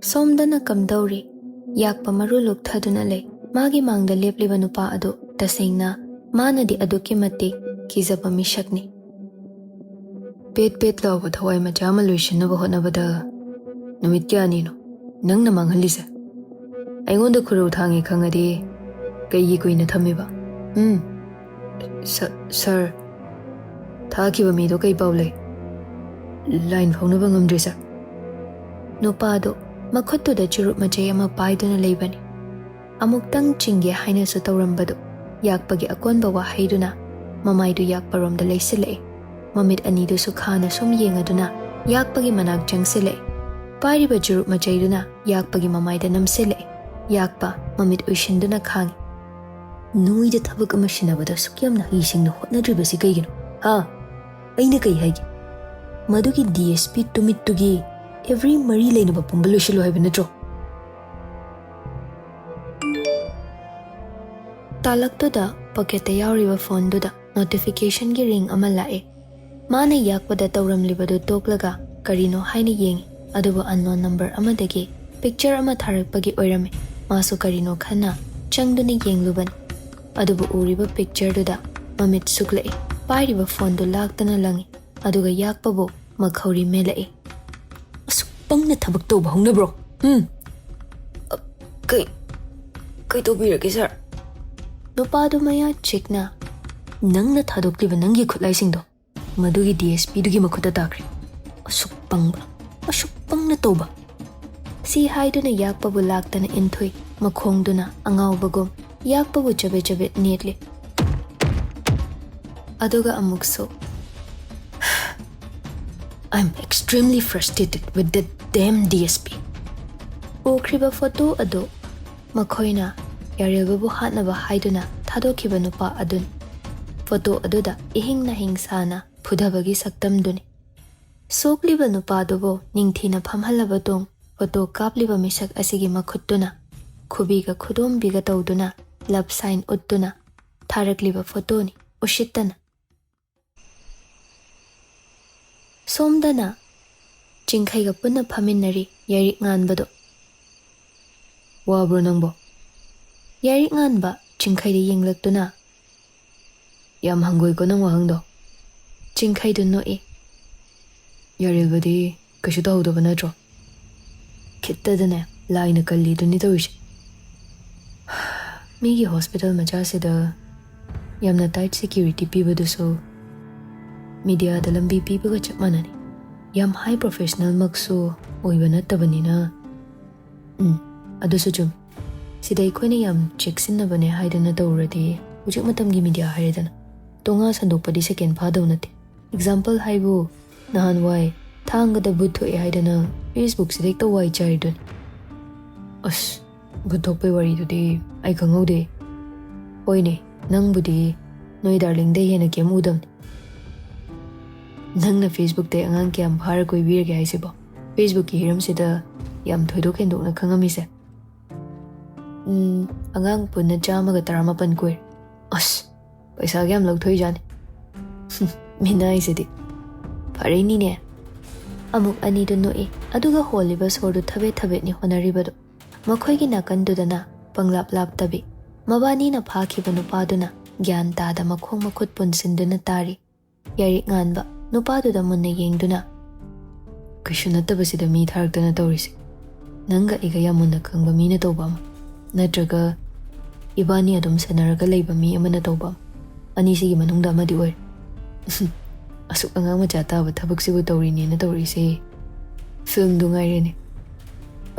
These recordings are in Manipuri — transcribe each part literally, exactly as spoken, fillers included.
ꯁꯣꯝꯗꯅ ꯀꯝꯗꯧꯔꯤ? ꯌꯥꯛꯄ ꯃꯔꯨ ꯂꯨꯛꯊꯗꯨꯅ ꯂꯩ꯫ ꯃꯥꯒꯤ ꯃꯥꯡꯗ ꯂꯦꯞꯂꯤꯕ ꯅꯨꯄꯥ ꯑꯗꯨ ꯇꯁꯦꯡꯅ ꯃꯥꯅꯗꯤ ꯑꯗꯨꯛꯀꯤ ꯃꯇꯤꯛ ꯀꯤꯖꯕ ꯃꯤꯁꯛꯅꯤ꯫ ꯄꯦꯠ ꯄꯦꯠ ꯂꯥꯎꯕ ꯊꯋꯥꯏ ꯃꯆꯥ ꯑꯃ ꯂꯣꯏꯁꯤꯟꯅꯕ ꯍꯣꯠꯅꯕꯗ ꯅꯨꯃꯤꯠ ꯀꯌꯥꯅꯤꯅꯣ ꯅꯪꯅ ꯃꯥꯡꯍꯜꯂꯤꯁꯦ? ꯑꯩꯉꯣꯟꯗ ꯈꯨꯔꯧ ꯊꯥꯡꯉꯦ ꯈꯪꯉꯗꯤ ꯀꯩꯒꯤ ꯀꯨꯏꯅ ꯊꯝꯃꯤꯕ? ꯎꯝ? ꯁ-, ꯁꯥꯔ, ꯊꯥꯈꯤꯕ ꯃꯤꯗꯣ ꯀꯩ ꯄꯥꯎ ꯂꯩ? ꯂꯥꯏꯟ ꯐꯥꯎꯅꯕ ꯉꯝꯗ꯭ꯔꯤ, ꯁꯥꯔ꯫ ꯅꯨꯄꯥꯗꯣ ꯃꯈꯨꯠꯇꯨꯗ ꯆꯨꯔꯨꯞ ꯃꯆꯩ ꯑꯃ ꯄꯥꯏꯗꯨꯅ ꯂꯩꯕꯅꯤ꯫ ꯑꯃꯨꯛꯇꯪ ꯆꯤꯡꯒꯦ ꯍꯥꯏꯅꯁꯨ ꯇꯧꯔꯝꯕꯗꯨ ꯌꯥꯛꯄꯒꯤ ꯑꯀꯣꯟꯕ ꯋꯥꯍꯩꯗꯨꯅ ꯃꯃꯥꯏꯗꯨ ꯌꯥꯛꯄꯔꯣꯝꯗ ꯂꯩꯁꯤꯜꯂꯛꯏ꯫ ꯃꯃꯤꯠ ꯑꯅꯤꯗꯨꯁꯨ ꯈꯥꯅ ꯁꯨꯝ ꯌꯦꯡꯉꯗꯨꯅ ꯌꯥꯛꯄꯒꯤ ꯃꯅꯥꯛ ꯆꯪꯁꯤꯜꯂꯛꯏ꯫ ꯄꯥꯏꯔꯤꯕ ꯆꯨꯔꯨꯞ ꯃꯆꯩꯗꯨꯅ ꯌꯥꯛꯄꯒꯤ ꯃꯃꯥꯏꯗ ꯅꯝꯁꯤꯜꯂꯛꯏ꯫ ꯌꯥꯛꯄ ꯃꯃꯤꯠ ꯎꯏꯁꯤꯟꯗꯨꯅ ꯈꯥꯡꯉꯤ꯫ ꯅꯣꯏꯗ ꯊꯕꯛ ꯑꯃ ꯁꯤꯟꯅꯕꯗ ꯑꯁꯨꯛ ꯌꯥꯝꯅ ꯍꯩꯁꯤꯡꯅ ꯍꯣꯠꯅꯗ꯭ꯔꯤꯕꯁꯤ ꯀꯩꯒꯤꯅꯣ? ꯍꯥ? ꯑꯩꯅ ꯀꯩ ꯍꯥꯏꯒꯦ? ꯃꯗꯨꯒꯤ ꯗꯤ ꯑꯦꯁ ꯄꯤ ꯇꯨꯃꯤꯠꯇꯨꯒꯤ ꯑꯦꯚ꯭ꯔꯤ ꯃꯔꯤ ꯂꯩꯅꯕ ꯄꯨꯝꯕ ꯂꯣꯏꯁꯤꯜꯂꯨ ꯍꯥꯏꯕ ꯅꯠꯇ꯭ꯔꯣ? ꯇꯥꯂꯛꯇꯨꯗ ꯄꯣꯀꯦꯠꯇ ꯌꯥꯎꯔꯤꯕ ꯐꯣꯟꯗꯨꯗ ꯅꯣꯇꯤꯐꯤꯀꯦꯁꯟꯒꯤ ꯔꯤꯡ ꯑꯃ ꯂꯥꯛꯑꯦ꯫ ꯃꯥꯅ ꯌꯥꯛꯄꯗ ꯇꯧꯔꯝꯂꯤꯕꯗꯨ ꯇꯣꯛꯂꯒ ꯀꯔꯤꯅꯣ ꯍꯥꯏꯅ ꯌꯦꯡꯉꯤ, ꯑꯗꯨꯕꯨ ꯑꯟꯅꯣꯟ ꯅꯝꯕꯔ ꯑꯃꯗꯒꯤ ꯄꯤꯛꯆꯔ ꯑꯃ ꯊꯥꯔꯛꯄꯒꯤ ꯑꯣꯏꯔꯝꯃꯤ꯫ ꯃꯥꯁꯨ ꯀꯔꯤꯅꯣ ꯈꯟꯅ ꯆꯪꯗꯨꯅ ꯌꯦꯡꯂꯨꯕꯅꯤ꯫ ꯑꯗꯨꯕꯨ ꯎꯔꯤꯕ ꯄꯤꯛꯆꯔꯗꯨꯗ ꯃꯃꯤꯠ ꯁꯨꯛꯂꯛꯏ꯫ ꯄꯥꯏꯔꯤꯕ ꯐꯣꯟꯗꯨ ꯂꯥꯛꯇꯅ ꯂꯪꯏ, ꯑꯗꯨꯒ ꯌꯥꯛꯄꯕꯨ ꯃꯈꯧꯔꯤ ꯃꯦꯜꯂꯛꯏ꯫ "ꯑꯁꯨꯛ ꯄꯪꯅ ꯊꯕꯛ ꯇꯧꯕ ꯍꯧꯅꯕ꯭ꯔꯣ? ꯎꯝ?" "ꯑ, ꯀꯩ, ꯀꯩ ꯇꯧꯕꯤꯔꯒꯦ, ꯁꯥꯔ?" ꯅꯨꯄꯥꯗꯨ ꯃꯌꯥ ꯆꯤꯛꯅ, "ꯅꯪꯅ ꯊꯥꯗꯣꯛꯂꯤꯕ ꯅꯪꯒꯤ ꯈꯨꯠꯂꯥꯏꯁꯤꯡꯗꯣ ꯃꯗꯨꯒꯤ ꯗꯤ ꯑꯦꯁ ꯄꯤꯗꯨꯒꯤ ꯃꯈꯨꯠꯇ ꯇꯥꯈ꯭ꯔꯦ꯫ ꯑꯁꯨꯛ ꯄꯪꯕ, ꯑꯁꯨꯛ ꯄꯪꯅ ꯇꯧꯕ!" ꯁꯤ ꯍꯥꯏꯗꯨꯅ ꯌꯥꯛꯄꯕꯨ ꯂꯥꯛꯇꯅ ꯏꯟꯊꯨꯏ, ꯃꯈꯣꯡꯗꯨꯅ ꯑꯉꯥꯎꯕꯒꯨꯝ ꯌꯥꯛꯄꯕꯨ ꯆꯕꯦꯠ ꯆꯕꯦꯠ ꯅꯦꯠꯂꯤ꯫ ꯑꯗꯨꯒ ꯑꯃꯨꯛꯁꯨ, "I'm extremely frustrated with the damn D S P." ꯎꯈ꯭ꯔꯤꯕ ꯐꯣꯇꯣ ꯑꯗꯨ ꯃꯈꯣꯏꯅ ꯌꯥꯔꯦꯜꯕꯕꯨ ꯍꯥꯠꯅꯕ ꯍꯥꯏꯗꯨꯅ ꯊꯥꯗꯣꯛꯈꯤꯕ ꯅꯨꯄꯥ ꯑꯗꯨꯅꯤ꯫ ꯐꯣꯇꯣ ꯑꯗꯨꯗ ꯏꯍꯤꯡ ꯅꯥꯍꯤꯡ ꯁꯥꯅ ꯐꯨꯊꯕꯒꯤ ꯁꯛꯇꯝꯗꯨꯅꯤ꯫ ꯁꯣꯛꯂꯤꯕ ꯅꯨꯄꯥꯗꯨꯕꯨ ꯅꯤꯡꯊꯤꯅ ꯐꯝꯍꯜꯂꯕ ꯇꯨꯡ, ꯐꯣꯇꯣ ꯀꯥꯞꯂꯤꯕ ꯃꯤꯁꯛ ꯑꯁꯤꯒꯤ ꯃꯈꯨꯠꯇꯨꯅ ꯈꯨꯕꯤꯒ ꯈꯨꯗꯣꯝꯕꯤꯒ ꯇꯧꯗꯨꯅ ꯂꯞ ꯁꯥꯏꯟ ꯎꯠꯇꯨꯅ ꯊꯥꯔꯛꯂꯤꯕ ꯐꯣꯇꯣꯅꯤ, ꯎꯁꯤꯠꯇꯅ꯫ ꯁꯣꯝꯗꯅ ꯆꯤꯡꯈꯩꯒ ꯄꯨꯟꯅ ꯐꯝꯃꯤꯟꯅꯔꯤ꯫ ꯌꯥꯏꯔꯤꯛ ꯉꯥꯟꯕꯗꯣ꯫ "ꯋꯥꯕ꯭ꯔꯣ ꯅꯪꯕꯣ?" ꯌꯥꯏꯔꯤꯛ ꯉꯥꯟꯕ ꯆꯤꯡꯈꯩꯗ ꯌꯦꯡꯂꯛꯇꯨꯅ, "ꯌꯥꯝ ꯍꯪꯒꯣꯏꯀꯣ ꯅꯪ ꯋꯥꯍꯪꯗꯣ꯫" ꯆꯤꯡꯈꯩꯗꯨ ꯅꯣꯛꯏ꯫ "ꯌꯥꯔꯦꯜꯕꯗꯤ ꯀꯩꯁꯨ ꯇꯧꯍꯧꯗꯕ ꯅꯠꯇ꯭ꯔꯣ?" "ꯈꯤꯠꯇꯗꯅꯦ ꯂꯥꯏꯅ ꯀꯜꯂꯤꯗꯨꯅꯤ ꯇꯧꯔꯤꯁꯦ꯫" "ꯃꯤꯒꯤ ꯍꯣꯁꯄꯤꯇꯥꯜ ꯃꯆꯥꯁꯤꯗ ꯌꯥꯝꯅ ꯇꯥꯏꯠ ꯁꯦꯀ꯭ꯌꯨꯔꯤꯇꯤ ꯄꯤꯕꯗꯨꯁꯨ ꯃꯤꯗꯤꯌꯥꯗ ꯂꯝꯕꯤ ꯄꯤꯕꯒ ꯆꯞ ꯃꯥꯟꯅꯅꯤ꯫ ꯌꯥꯝ ꯍꯥꯏ ꯄ꯭ꯔꯣꯐꯦꯁꯅꯦꯜꯃꯛꯁꯨ ꯑꯣꯏꯕ ꯅꯠꯇꯕꯅꯤꯅ꯫" "ꯎꯝ, ꯑꯗꯨꯁꯨ ꯆꯨꯝꯃꯤ꯫ ꯁꯤꯗ ꯑꯩꯈꯣꯏꯅ ꯌꯥꯝ ꯆꯦꯛꯁꯤꯟꯅꯕꯅꯦ ꯍꯥꯏꯗꯅ ꯇꯧꯔꯗꯤ ꯍꯧꯖꯤꯛ ꯃꯇꯝꯒꯤ ꯃꯤꯗꯤꯌꯥ ꯍꯥꯏꯔꯦꯗꯅ, ꯇꯣꯉꯥ ꯁꯟꯗꯣꯛꯄꯗꯤ ꯁꯦꯀꯦꯟ ꯐꯥꯗꯧ ꯅꯠꯇꯦ꯫ ꯑꯦꯛꯖꯥꯝꯄꯜ ꯍꯥꯏꯕꯨ, ꯅꯍꯥꯟꯋꯥꯏ ꯊꯥꯡꯒꯗ ꯚꯨꯠ ꯊꯣꯛꯑꯦ ꯍꯥꯏꯗꯅ ꯐꯦꯁꯕꯨꯛꯁꯤꯗ ꯍꯦꯛꯇ ꯋꯥꯏ ꯆꯥꯏꯔꯤꯗꯨꯅꯤ꯫" "ꯑꯁ, ꯚꯨꯠ ꯊꯣꯛꯄꯩ ꯋꯥꯔꯤꯗꯨꯗꯤ ꯑꯩ ꯈꯪꯍꯧꯗꯦ꯫" "ꯍꯣꯏꯅꯦ, ꯅꯪꯕꯨꯗꯤ ꯅꯣꯏ ꯗꯥꯔꯂꯤꯡꯗꯩ ꯍꯦꯟꯅ ꯀꯩꯝ ꯎꯗꯕꯅꯤ꯫ ꯅꯪꯅ ꯐꯦꯁꯕꯨꯛꯇꯩ ꯑꯉꯥꯡ ꯀꯌꯥꯝ ꯐꯥꯔ ꯀꯣꯏꯕꯤꯔꯒꯦ ꯍꯥꯏꯁꯤꯕꯣ? ꯐꯦꯁꯕꯨꯛꯀꯤ ꯍꯤꯔꯝꯁꯤꯗ ꯌꯥꯝ ꯊꯣꯏꯗꯣꯛ ꯍꯦꯟꯗꯣꯛꯅ ꯈꯪꯉꯝꯃꯤꯁꯦ꯫" "ꯎꯝ, ꯑꯉꯥꯡ ꯄꯨꯟꯅ ꯆꯥꯝꯃꯒ ꯇꯔꯥꯃꯥꯄꯟ ꯀꯣꯏꯔꯦ꯫" "ꯑꯁ, ꯄꯩꯁꯥꯒ ꯌꯥꯝ ꯂꯧꯊꯣꯛꯏꯖꯥꯠꯅꯤ꯫" "ꯃꯤꯅꯥꯏꯁꯤꯗꯤ꯫" "ꯐꯔꯦꯅꯤꯅꯦ꯫" ꯑꯃꯨꯛ ꯑꯅꯤꯗꯨ ꯅꯣꯛꯏ, ꯑꯗꯨꯒ ꯍꯣꯜꯂꯤꯕ ꯁꯣꯔꯗꯨ ꯊꯕꯦꯠ ꯊꯕꯦꯠꯅꯤ ꯍꯣꯅꯔꯤꯕꯗꯨ꯫ ꯃꯈꯣꯏꯒꯤ ꯅꯥꯀꯟꯗꯨꯗꯅ ꯄꯪꯂꯥꯞ ꯂꯥꯞꯇꯕꯤ, ꯃꯕꯥꯅꯤꯅ ꯐꯥꯈꯤꯕ ꯅꯨꯄꯥꯗꯨꯅ ꯒ꯭ꯌꯥꯟ ꯇꯥꯗ ꯃꯈꯣꯡ ꯃꯈꯨꯠ ꯄꯨꯟꯁꯤꯟꯗꯨꯅ ꯇꯥꯔꯤ꯫ ꯌꯥꯏꯔꯤꯛ ꯉꯥꯟꯕ ꯅꯨꯄꯥꯗꯨꯗ ꯃꯨꯟꯅ ꯌꯦꯡꯗꯨꯅ, "ꯀꯩꯁꯨ ꯅꯠꯇꯕꯁꯤꯗ ꯃꯤ ꯊꯥꯔꯛꯇꯅ ꯇꯧꯔꯤꯁꯦ, ꯅꯪꯒ ꯑꯩꯒ ꯌꯥꯝ ꯃꯨꯟꯅ ꯈꯪꯕ ꯃꯤꯅ ꯇꯧꯕ ꯑꯃ, ꯅꯠꯇ꯭ꯔꯒ ꯏꯕꯥꯅꯤ ꯑꯗꯨꯝ ꯁꯦꯟꯅꯔꯒ ꯂꯩꯕ ꯃꯤ ꯑꯃꯅ ꯇꯧꯕ ꯑꯃ, ꯑꯅꯤꯁꯤꯒꯤ ꯃꯅꯨꯡꯗ ꯑꯃꯗꯤ ꯑꯣꯏꯔꯦ꯫" "ꯑꯁꯨꯛ ꯑꯉꯥꯡ ꯃꯆꯥ ꯇꯥꯕ ꯊꯕꯛꯁꯤꯕꯨ ꯇꯧꯔꯤꯅꯦꯅ ꯇꯧꯔꯤꯁꯦ꯫ ꯐꯤꯜꯝꯗꯨ ꯉꯥꯏꯔꯦꯅꯦ꯫"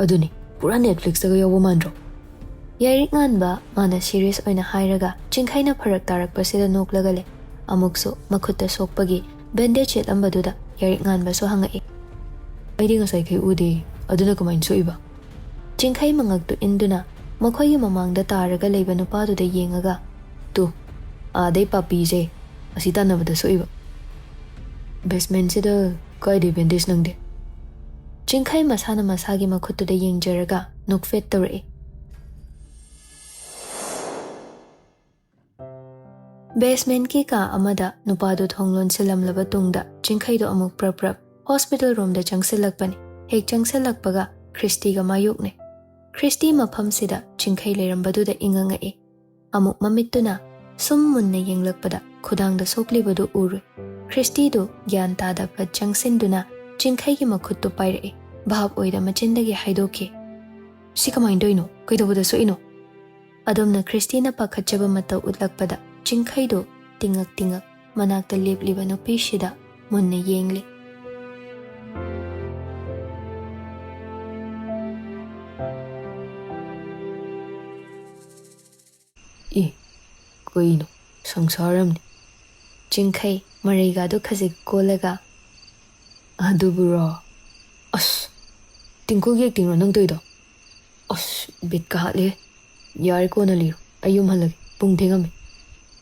"ꯑꯗꯨꯅꯤ, ꯄꯨꯔꯥ ꯅꯦꯠꯐ꯭ꯂꯤꯛꯁꯇꯒ ꯌꯥꯎꯕ ꯃꯥꯟꯗ꯭ꯔꯣ?" ꯌꯥꯏꯔꯤꯛ ꯉꯥꯟꯕ ꯃꯥꯅ ꯁꯤꯔꯤꯌꯁ ꯑꯣꯏꯅ ꯍꯥꯏꯔꯒ ꯆꯤꯡꯈꯩꯅ ꯐꯔꯛ ꯇꯥꯔꯛꯄꯁꯤꯗ ꯅꯣꯛꯂꯒ ꯂꯩ꯫ ꯑꯃꯨꯛꯁꯨ ꯃꯈꯨꯠꯇ ꯁꯣꯛꯄꯒꯤ ꯕꯦꯟꯗꯦꯖ ꯌꯦꯠꯂꯝꯕꯗꯨꯗ ꯌꯥꯏꯔꯤꯛ ꯉꯥꯟꯕꯁꯨ ꯍꯪꯉꯛꯏ꯫ "ꯑꯩꯗꯤ ꯉꯁꯥꯏꯈꯩ ꯎꯗꯦ, ꯑꯗꯨꯅ ꯀꯃꯥꯏꯅ ꯁꯣꯛꯏꯕ?" ꯆꯤꯡꯈꯩ ꯃꯉꯛꯇꯨ ꯏꯟꯗꯨꯅ ꯃꯈꯣꯏꯒꯤ ꯃꯃꯥꯡꯗ ꯇꯥꯔꯒ ꯂꯩꯕ ꯅꯨꯄꯥꯗꯨꯗ ꯌꯦꯡꯉꯒ, "ꯇꯨ, ꯑꯥꯗꯩ ꯄꯥꯄꯤꯁꯦ ꯑꯁꯤ ꯇꯥꯟꯅꯕꯗ ꯁꯣꯛꯏꯕ꯫" "ꯕꯦꯁꯃꯦꯟꯁꯤꯗ ꯀꯥꯏꯗꯩ ꯕꯦꯟꯗꯦꯖ ꯅꯪꯗꯤ?" ꯆꯤꯡꯈꯩ ꯃꯁꯥꯅ ꯃꯁꯥꯒꯤ ꯃꯈꯨꯠꯇꯨꯗ ꯌꯦꯡꯖꯔꯒ ꯅꯣꯛꯐꯦꯠ ꯇꯧꯔꯛꯏ꯫ ꯕꯦꯁꯃꯦꯟꯠꯀꯤ ꯀꯥ ꯑꯃꯗ ꯅꯨꯄꯥꯗꯨ ꯊꯣꯡ ꯂꯣꯟꯁꯤꯜꯂꯝꯂꯕ ꯇꯨꯡꯗ ꯆꯤꯡꯈꯩꯗꯨ ꯑꯃꯨꯛ ꯄ꯭ꯔꯞ ꯄ꯭ꯔꯞ ꯍꯣꯁꯄꯤꯇꯥꯜ ꯔꯨꯝꯗ ꯆꯪꯁꯤꯜꯂꯛꯄꯅꯤ꯫ ꯍꯦꯛ ꯆꯪꯁꯤꯜꯂꯛꯄꯒ ꯈ꯭ꯔꯤꯁꯇꯤꯒ ꯃꯥꯌꯣꯛꯅꯩ꯫ ꯈ꯭ꯔꯤꯁꯇꯤ ꯃꯐꯝꯁꯤꯗ ꯆꯤꯡꯈꯩ ꯂꯩꯔꯝꯕꯗꯨꯗ ꯏꯉꯛꯉꯛꯏ꯫ ꯑꯃꯨꯛ ꯃꯃꯤꯠꯇꯨꯅ ꯁꯨꯝ ꯃꯨꯟꯅ ꯌꯦꯡꯂꯛꯄꯗ ꯈꯨꯗꯥꯡꯗ ꯁꯣꯛꯂꯤꯕꯗꯨ ꯎꯔꯨꯏ꯫ ꯈ꯭ꯔꯤꯁꯇꯤꯗꯨ ꯒ꯭ꯌꯥꯟ ꯇꯥꯗ ꯐꯠ ꯆꯪꯁꯤꯟꯗꯨꯅ ꯆꯤꯡꯈꯩꯒꯤ ꯃꯈꯨꯠꯇꯨ ꯄꯥꯏꯔꯛꯏ꯫ ꯚꯥꯞ ꯑꯣꯏꯗ ꯃꯆꯤꯟꯗꯒꯤ ꯍꯥꯏꯗꯣꯛꯈꯤ, "ꯁꯤ ꯀꯃꯥꯏꯅ ꯇꯧꯔꯤꯅꯣ? ꯀꯩꯗꯧꯕꯗ ꯁꯣꯛꯏꯅꯣ?" ꯑꯗꯣꯝꯅ ꯈ꯭ꯔꯤꯁꯇꯤꯅ ꯄꯥꯈꯠꯆꯕ ꯃꯇꯧ ꯎꯠꯂꯛꯄꯗ ꯆꯤꯡꯈꯩꯗꯨ ꯇꯤꯡꯉꯛ ꯇꯤꯡꯉꯛ ꯃꯅꯥꯛꯇ ꯂꯦꯞꯂꯤꯕ ꯅꯨꯄꯤꯁꯤꯗ ꯃꯨꯟꯅ ꯌꯦꯡꯂꯤ꯫ "ꯑꯦ, ꯀꯩꯅꯣ? ꯁꯪꯁꯥꯔ ꯑꯃꯅꯤ꯫" ꯆꯤꯡꯈꯩ ꯃꯔꯩꯒꯥꯗꯨ ꯈꯖꯤꯛ ꯀꯣꯜꯂꯒ, "ꯑꯗꯨꯕꯨꯔꯣ? ꯑꯁ, ꯇꯤꯡꯀꯨꯒꯤ ꯑꯦꯛꯇꯤꯡꯔꯣ ꯅꯪ ꯇꯧꯔꯤꯗꯣ? ꯑꯁ, ꯕꯤꯠꯀ ꯍꯥꯠꯂꯦ꯫ ꯌꯥꯔꯦ, ꯀꯣꯟꯅ ꯂꯤꯔꯣ꯫ ꯑꯩ ꯌꯨꯝ ꯍꯜꯂꯒꯦ꯫ ꯄꯨꯡ ꯊꯦꯡꯉꯝꯃꯦ꯫"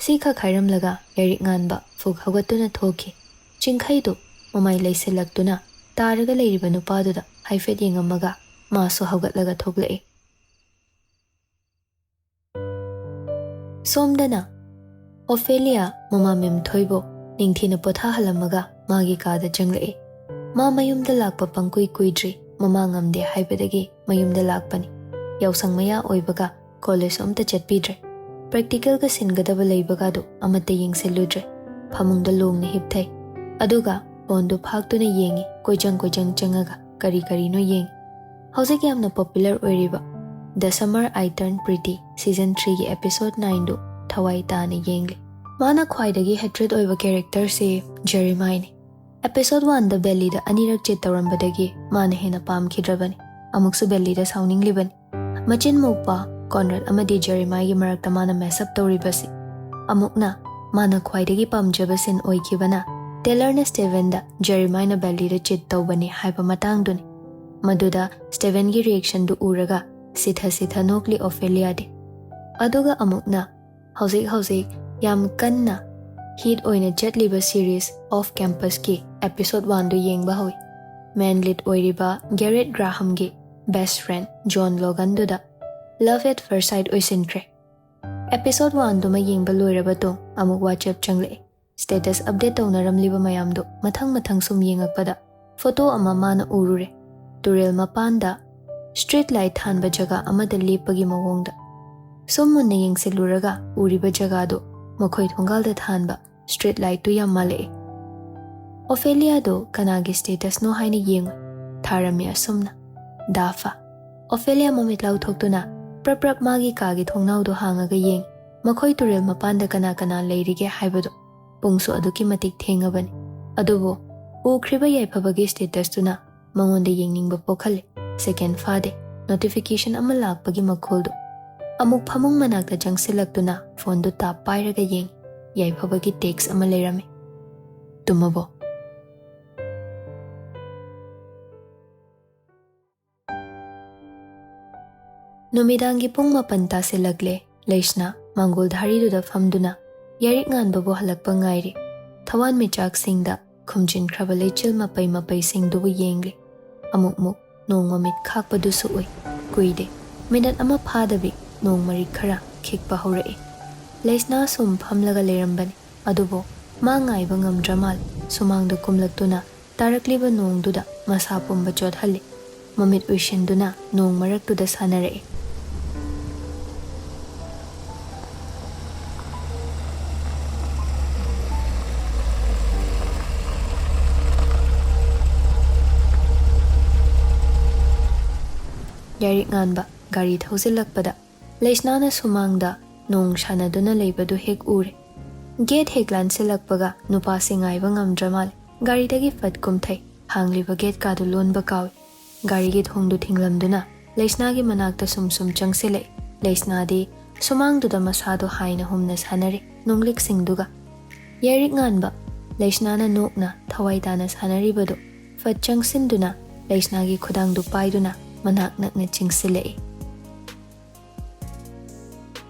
ꯁꯤ ꯈꯛ ꯍꯥꯏꯔꯝꯂꯒ ꯌꯥꯏꯔꯤꯛ ꯉꯥꯟꯕ ꯐꯨꯛ ꯍꯧꯒꯠꯇꯨꯅ ꯊꯣꯛꯈꯤ꯫ ꯆꯤꯡꯈꯩꯗꯨ ꯃꯃꯥꯏ ꯂꯩꯁꯤꯜꯂꯛꯇꯨꯅ ꯇꯥꯔꯒ ꯂꯩꯔꯤꯕ ꯅꯨꯄꯥꯗꯨꯗ ꯍꯥꯏꯐꯦꯠ ꯌꯦꯡꯉꯝꯃꯒ ꯃꯥꯁꯨ ꯍꯧꯒꯠꯂꯒ ꯊꯣꯛꯂꯛꯏ꯫ ꯁꯣꯝꯗꯅ ꯑꯣꯐꯦꯂꯤꯌꯥ ꯃꯃꯥ ꯃꯦꯝꯊꯣꯏꯕꯨ ꯅꯤꯡꯊꯤꯅ ꯄꯣꯊꯥꯍꯜꯂꯝꯃꯒ ꯃꯥꯒꯤ ꯀꯥꯗ ꯆꯪꯂꯛꯏ꯫ ꯃꯥ ꯃꯌꯨꯝꯗ ꯂꯥꯛꯄ ꯄꯪꯀꯨꯏ ꯀꯨꯏꯗ꯭ꯔꯤ, ꯃꯃꯥ ꯉꯝꯗꯦ ꯍꯥꯏꯕꯗꯒꯤ ꯃꯌꯨꯝꯗ ꯂꯥꯛꯄꯅꯤ꯫ ꯌꯥꯎꯁꯪ ꯃꯌꯥ ꯑꯣꯏꯕꯒ ꯀꯣꯂꯦꯖ ꯑꯝꯇ ꯆꯠꯄꯤꯗ꯭ꯔꯦ꯫ ꯄ꯭ꯔꯦꯛꯇꯤꯀꯦꯜꯒ ꯁꯤꯟꯒꯗꯕ ꯂꯩꯕꯒꯗꯨ ꯑꯃꯠꯇ ꯌꯦꯡꯁꯤꯜꯂꯨꯗ꯭ꯔꯦ꯫ ꯐꯃꯨꯡꯗ ꯂꯣꯡꯅ ꯍꯤꯞꯊꯩ꯫ ꯑꯗꯨꯒ ꯐꯣꯟꯗꯨ ꯐꯥꯛꯇꯨꯅ ꯌꯦꯡꯉꯤ, ꯀꯣꯏꯆꯪ ꯀꯣꯏꯆꯪ ꯆꯪꯉꯒ ꯀꯔꯤ ꯀꯔꯤꯅꯣ ꯌꯦꯡꯉꯤ꯫ ꯍꯧꯖꯤꯛ ꯌꯥꯝꯅ ꯄꯣꯄꯨꯂꯔ ꯑꯣꯏꯔꯤꯕ The Summer I Turned Pretty season ꯊ꯭ꯔꯤꯒꯤ ꯑꯦꯄꯤꯁꯣꯗ ꯅꯥꯏꯟꯗꯨ ꯊꯋꯥꯏ ꯇꯥꯅ ꯌꯦꯡꯂꯤ꯫ ꯃꯥꯅ ꯈ꯭ꯋꯥꯏꯗꯒꯤ ꯍꯦꯇ꯭ꯔꯦꯠ ꯑꯣꯏꯕ ꯀꯦꯔꯦꯛꯇꯔꯁꯤ ꯖꯦꯔꯤꯃꯥꯏꯅꯤ꯫ ꯑꯦꯄꯤꯁꯣꯗ ꯋꯥꯟꯗ ꯕꯦꯂꯤꯗ ꯑꯅꯤꯔꯛ ꯆꯤꯠ ꯇꯧꯔꯝꯕꯗꯒꯤ ꯃꯥꯅ ꯍꯦꯟꯅ ꯄꯥꯝꯈꯤꯗ꯭ꯔꯕꯅꯤ꯫ ꯑꯃꯨꯛꯁꯨ ꯕꯦꯂꯤꯗ ꯁꯥꯎꯅꯤꯡꯂꯤꯕꯅꯤ꯫ ꯃꯆꯤꯟ ꯃꯨꯛꯄ ꯀꯣꯟꯔꯦꯗ ꯑꯃꯗꯤ ꯖꯦꯔꯤꯃꯥꯏꯒꯤ ꯃꯔꯛꯇ ꯃꯥꯅ ꯃꯦꯁ ꯑꯞ ꯇꯧꯔꯤꯕꯁꯤ꯫ ꯑꯃꯨꯛꯅ ꯃꯥꯅ ꯈ꯭ꯋꯥꯏꯗꯒꯤ ꯄꯥꯝꯖꯕ ꯁꯤꯟ ꯑꯣꯏꯈꯤꯕꯅ ꯇꯦꯂꯔꯅ ꯁ꯭ꯇꯦꯚꯦꯟꯗ ꯖꯦꯔꯤꯃꯥꯏꯅ ꯕꯦꯂꯤꯗ ꯆꯤꯠ ꯇꯧꯕꯅꯤ ꯍꯥꯏꯕ ꯃꯇꯥꯡꯗꯨꯅꯤ꯫ ꯃꯗꯨꯗ ꯁ꯭ꯇꯦꯚꯦꯟꯒꯤ ꯔꯤꯌꯦꯛꯁꯟꯗꯨ ꯎꯔꯒ ꯁꯤꯊ ꯁꯤꯊ ꯅꯣꯛꯂꯤ ꯑꯣꯐꯦꯂꯤꯌꯥꯗꯤ꯫ ꯑꯗꯨꯒ ꯑꯃꯨꯛꯅ ꯍꯧꯖꯤꯛ ꯍꯧꯖꯤꯛ ꯌꯥꯝ ꯀꯟꯅ ꯍꯤꯠ ꯑꯣꯏꯅ ꯆꯠꯂꯤꯕ ꯁꯤꯔꯤꯁ ꯑꯣꯐ ꯀꯦꯝꯄꯁꯀꯤ ꯑꯦꯄꯤꯁꯣꯗ ꯋꯥꯟꯗꯨ ꯌꯦꯡꯕ ꯍꯧꯏ꯫ ꯃꯦꯟ ꯂꯤꯗ ꯑꯣꯏꯔꯤꯕ ꯒꯦꯔꯦꯠ ꯒ꯭ꯔꯥꯍꯝꯒꯤ ꯕꯦꯁ ꯐ꯭ꯔꯦꯟ ꯖꯣꯟ ꯂꯣꯒꯟꯗꯨꯗ ꯂꯚ ꯑꯦꯠ ꯐꯔꯁ ꯁꯥꯏꯠ ꯑꯣꯏꯁꯤꯟꯈ꯭ꯔꯦ꯫ ꯑꯦꯄꯤꯁꯣꯗ ꯋꯥꯟꯗꯨꯃ ꯌꯦꯡꯕ ꯂꯣꯏꯔꯕ ꯇꯨꯡ ꯑꯃꯨꯛ ꯋꯥꯆꯦꯞ ꯆꯪꯂꯛꯏ꯫ ꯁ꯭ꯇꯦꯇꯁ ꯑꯞꯗꯦꯠ ꯇꯧꯅꯔꯝꯂꯤꯕ ꯃꯌꯥꯝꯗꯨ ꯃꯊꯪ ꯃꯊꯪ ꯁꯨꯝ ꯌꯦꯡꯉꯛꯄꯗ ꯐꯣꯇꯣ ꯑꯃ ꯃꯥꯅ ꯎꯔꯨꯔꯦ꯫ ꯇꯨꯔꯦꯜ ꯃꯄꯥꯟꯗ street light ꯊꯥꯟꯕ ꯖꯒꯥ ꯑꯃꯗ ꯂꯦꯞꯄꯒꯤ ꯃꯑꯣꯡꯗ꯫ ꯁꯨꯝ ꯃꯨꯟꯅ ꯌꯦꯡꯁꯤꯜꯂꯨꯔꯒ ꯎꯔꯤꯕ ꯖꯒꯥꯗꯨ ꯃꯈꯣꯏ ꯊꯣꯡꯒꯥꯜꯗ ꯊꯥꯟꯕ street lightꯇꯨ ꯌꯥꯝ ꯃꯥꯜꯂꯛꯏ꯫ ꯑꯣꯐꯦꯂꯤꯌꯥꯗꯨ ꯀꯅꯥꯒꯤ statusꯅꯣ ꯍꯥꯏꯅ ꯌꯦꯡꯉꯨ꯫ ꯊꯥꯔꯝꯃꯤ ꯑꯁꯨꯝꯅ: "ꯗꯥꯐꯥ"꯫ ꯑꯣꯐꯦꯂꯤꯌꯥ ꯃꯃꯤꯠ ꯂꯥꯎꯊꯣꯛꯇꯨꯅ ꯄ꯭ꯔꯞ ꯄ꯭ꯔꯞ ꯃꯥꯒꯤ ꯀꯥꯒꯤ ꯊꯣꯡꯅꯥꯎꯗꯨ ꯍꯥꯡꯉꯒ ꯌꯦꯡꯉꯤ꯫ ꯃꯈꯣꯏ ꯇꯨꯔꯦꯜ ꯃꯄꯥꯟꯗ ꯀꯅꯥ ꯀꯅꯥ ꯂꯩꯔꯤꯒꯦ ꯍꯥꯏꯕꯗꯨ꯫ ꯄꯨꯡꯁꯨ ꯑꯗꯨꯛꯀꯤ ꯃꯇꯤꯛ ꯊꯦꯡꯉꯕꯅꯤ꯫ ꯑꯗꯨꯕꯨ ꯎꯈ꯭ꯔꯤꯕ ꯌꯥꯏꯐꯕꯒꯤ statusꯇꯨꯅ ꯃꯉꯣꯟꯗ ꯌꯦꯡꯅꯤꯡꯕ ꯄꯣꯛꯍꯜꯂꯦ꯫ Second ꯐꯥꯗꯦ, notification ꯑꯃ ꯂꯥꯛꯄꯒꯤ ꯃꯈꯣꯜꯗꯨ꯫ ꯑꯃꯨꯛ ꯐꯃꯨꯡ ꯃꯅꯥꯛꯇ ꯆꯪꯁꯤꯜꯂꯛꯇꯨꯅ phoneꯗꯨ ꯇꯥꯞ ꯄꯥꯏꯔꯒ ꯌꯦꯡꯉꯤ꯫ ꯌꯥꯏꯐꯕꯒꯤ text ꯑꯃ ꯂꯩꯔꯝꯃꯤ: "ꯇꯨꯝꯃꯕꯣ?" ꯅꯨꯃꯤꯗꯥꯡꯒꯤ ꯄꯨꯡ ꯃꯥꯄꯟ ꯇꯥꯁꯤꯜꯂꯛꯂꯦ꯫ ꯂꯩꯁꯅꯥ ꯃꯥꯡꯒꯣꯜ ꯙꯥꯔꯤꯗꯨꯗ ꯐꯝꯗꯨꯅ ꯌꯥꯏꯔꯤꯛ ꯉꯥꯟꯕꯕꯨ ꯍꯜꯂꯛꯄ ꯉꯥꯏꯔꯤ꯫ ꯊꯋꯥꯟꯃꯤꯆꯥꯛꯁꯤꯡꯗ ꯈꯨꯝꯖꯤꯟꯈ꯭ꯔꯕ ꯂꯩꯆꯤꯜ ꯃꯄꯩ ꯃꯄꯩꯁꯤꯡꯗꯨꯕꯨ ꯌꯦꯡꯂꯤ꯫ ꯑꯃꯨꯛꯃꯨꯛ ꯅꯣꯡ ꯃꯃꯤꯠ ꯈꯥꯛꯄꯗꯨꯁꯨ ꯎꯏ꯫ ꯀꯨꯏꯗꯦ, ꯃꯤꯅꯠ ꯑꯃ ꯐꯥꯗꯕꯤ ꯅꯣꯡ ꯃꯔꯤꯛ ꯈꯔ ꯈꯤꯛꯄ ꯍꯧꯔꯛꯏ꯫ ꯂꯩꯁꯅꯥ ꯁꯨꯝ ꯐꯝꯂꯒ ꯂꯩꯔꯝꯕꯅꯤ꯫ ꯑꯗꯨꯕꯨ ꯃꯥ ꯉꯥꯏꯕ ꯉꯝꯗ꯭ꯔ ꯃꯥꯜꯂꯦ꯫ ꯁꯨꯃꯥꯡꯗ ꯀꯨꯝꯂꯛꯇꯨꯅ ꯇꯥꯔꯛꯂꯤꯕ ꯅꯣꯡꯗꯨꯗ ꯃꯁꯥ ꯄꯨꯝꯕ ꯆꯣꯠꯍꯜꯂꯤ꯫ ꯃꯃꯤꯠ ꯎꯏꯁꯤꯟꯗꯨꯅ ꯅꯣꯡ ꯃꯔꯛꯇꯨꯗ ꯁꯥꯟꯅꯔꯛꯏ꯫ ꯌꯥꯏꯔꯤꯛ ꯉꯥꯟꯕ ꯒꯥꯔꯤ ꯊꯧꯖꯤꯜꯂꯛꯄꯗ ꯂꯩꯁꯅꯥꯅ ꯁꯨꯃꯥꯡꯗ ꯅꯣꯡ ꯁꯥꯟꯅꯗꯨꯅ ꯂꯩꯕꯗꯨ ꯍꯦꯛ ꯎꯔꯦ꯫ Gate ꯍꯦꯛ ꯂꯥꯟꯁꯤꯜꯂꯛꯄꯒ ꯅꯨꯄꯥꯁꯤ ꯉꯥꯏꯕ ꯉꯝꯗ꯭ꯔ ꯃꯥꯜꯂꯦ꯫ ꯒꯥꯔꯤꯗꯒꯤ ꯐꯠ ꯀꯨꯝꯊꯩ꯫ ꯍꯥꯡꯂꯤꯕ gate ꯀꯥꯗꯨ ꯂꯣꯟꯕ ꯀꯥꯎꯏ꯫ ꯒꯥꯔꯤꯒꯤ ꯊꯣꯡꯗꯨ ꯊꯤꯡꯂꯝꯗꯨꯅ ꯂꯩꯁꯅꯥꯒꯤ ꯃꯅꯥꯛꯇ ꯁꯨꯝ ꯁꯨꯝ ꯆꯪꯁꯤꯜꯂꯛꯏ꯫ ꯂꯩꯁꯅꯥꯗꯤ ꯁꯨꯃꯥꯡꯗꯨꯗ ꯃꯁꯥꯗꯣ ꯍꯥꯏꯅ ꯍꯨꯝꯅ ꯁꯥꯟꯅꯔꯤ ꯅꯣꯡꯂꯤꯛꯁꯤꯡꯗꯨꯒ꯫ ꯌꯥꯏꯔꯤꯛ ꯉꯥꯟꯕ ꯂꯩꯁꯅꯥꯅ ꯅꯣꯛꯅ ꯊꯋꯥꯏ ꯇꯥꯅ ꯁꯥꯟꯅꯔꯤꯕꯗꯨ ꯐꯠ ꯆꯪꯁꯤꯟꯗꯨꯅ ꯂꯩꯁꯅꯥꯒꯤ ꯈꯨꯗꯥꯡꯗꯨ ꯄꯥꯏꯗꯨꯅ ꯃꯅꯥꯛ ꯅꯛꯅ ꯆꯤꯡꯁꯤꯜꯂꯛꯏ꯫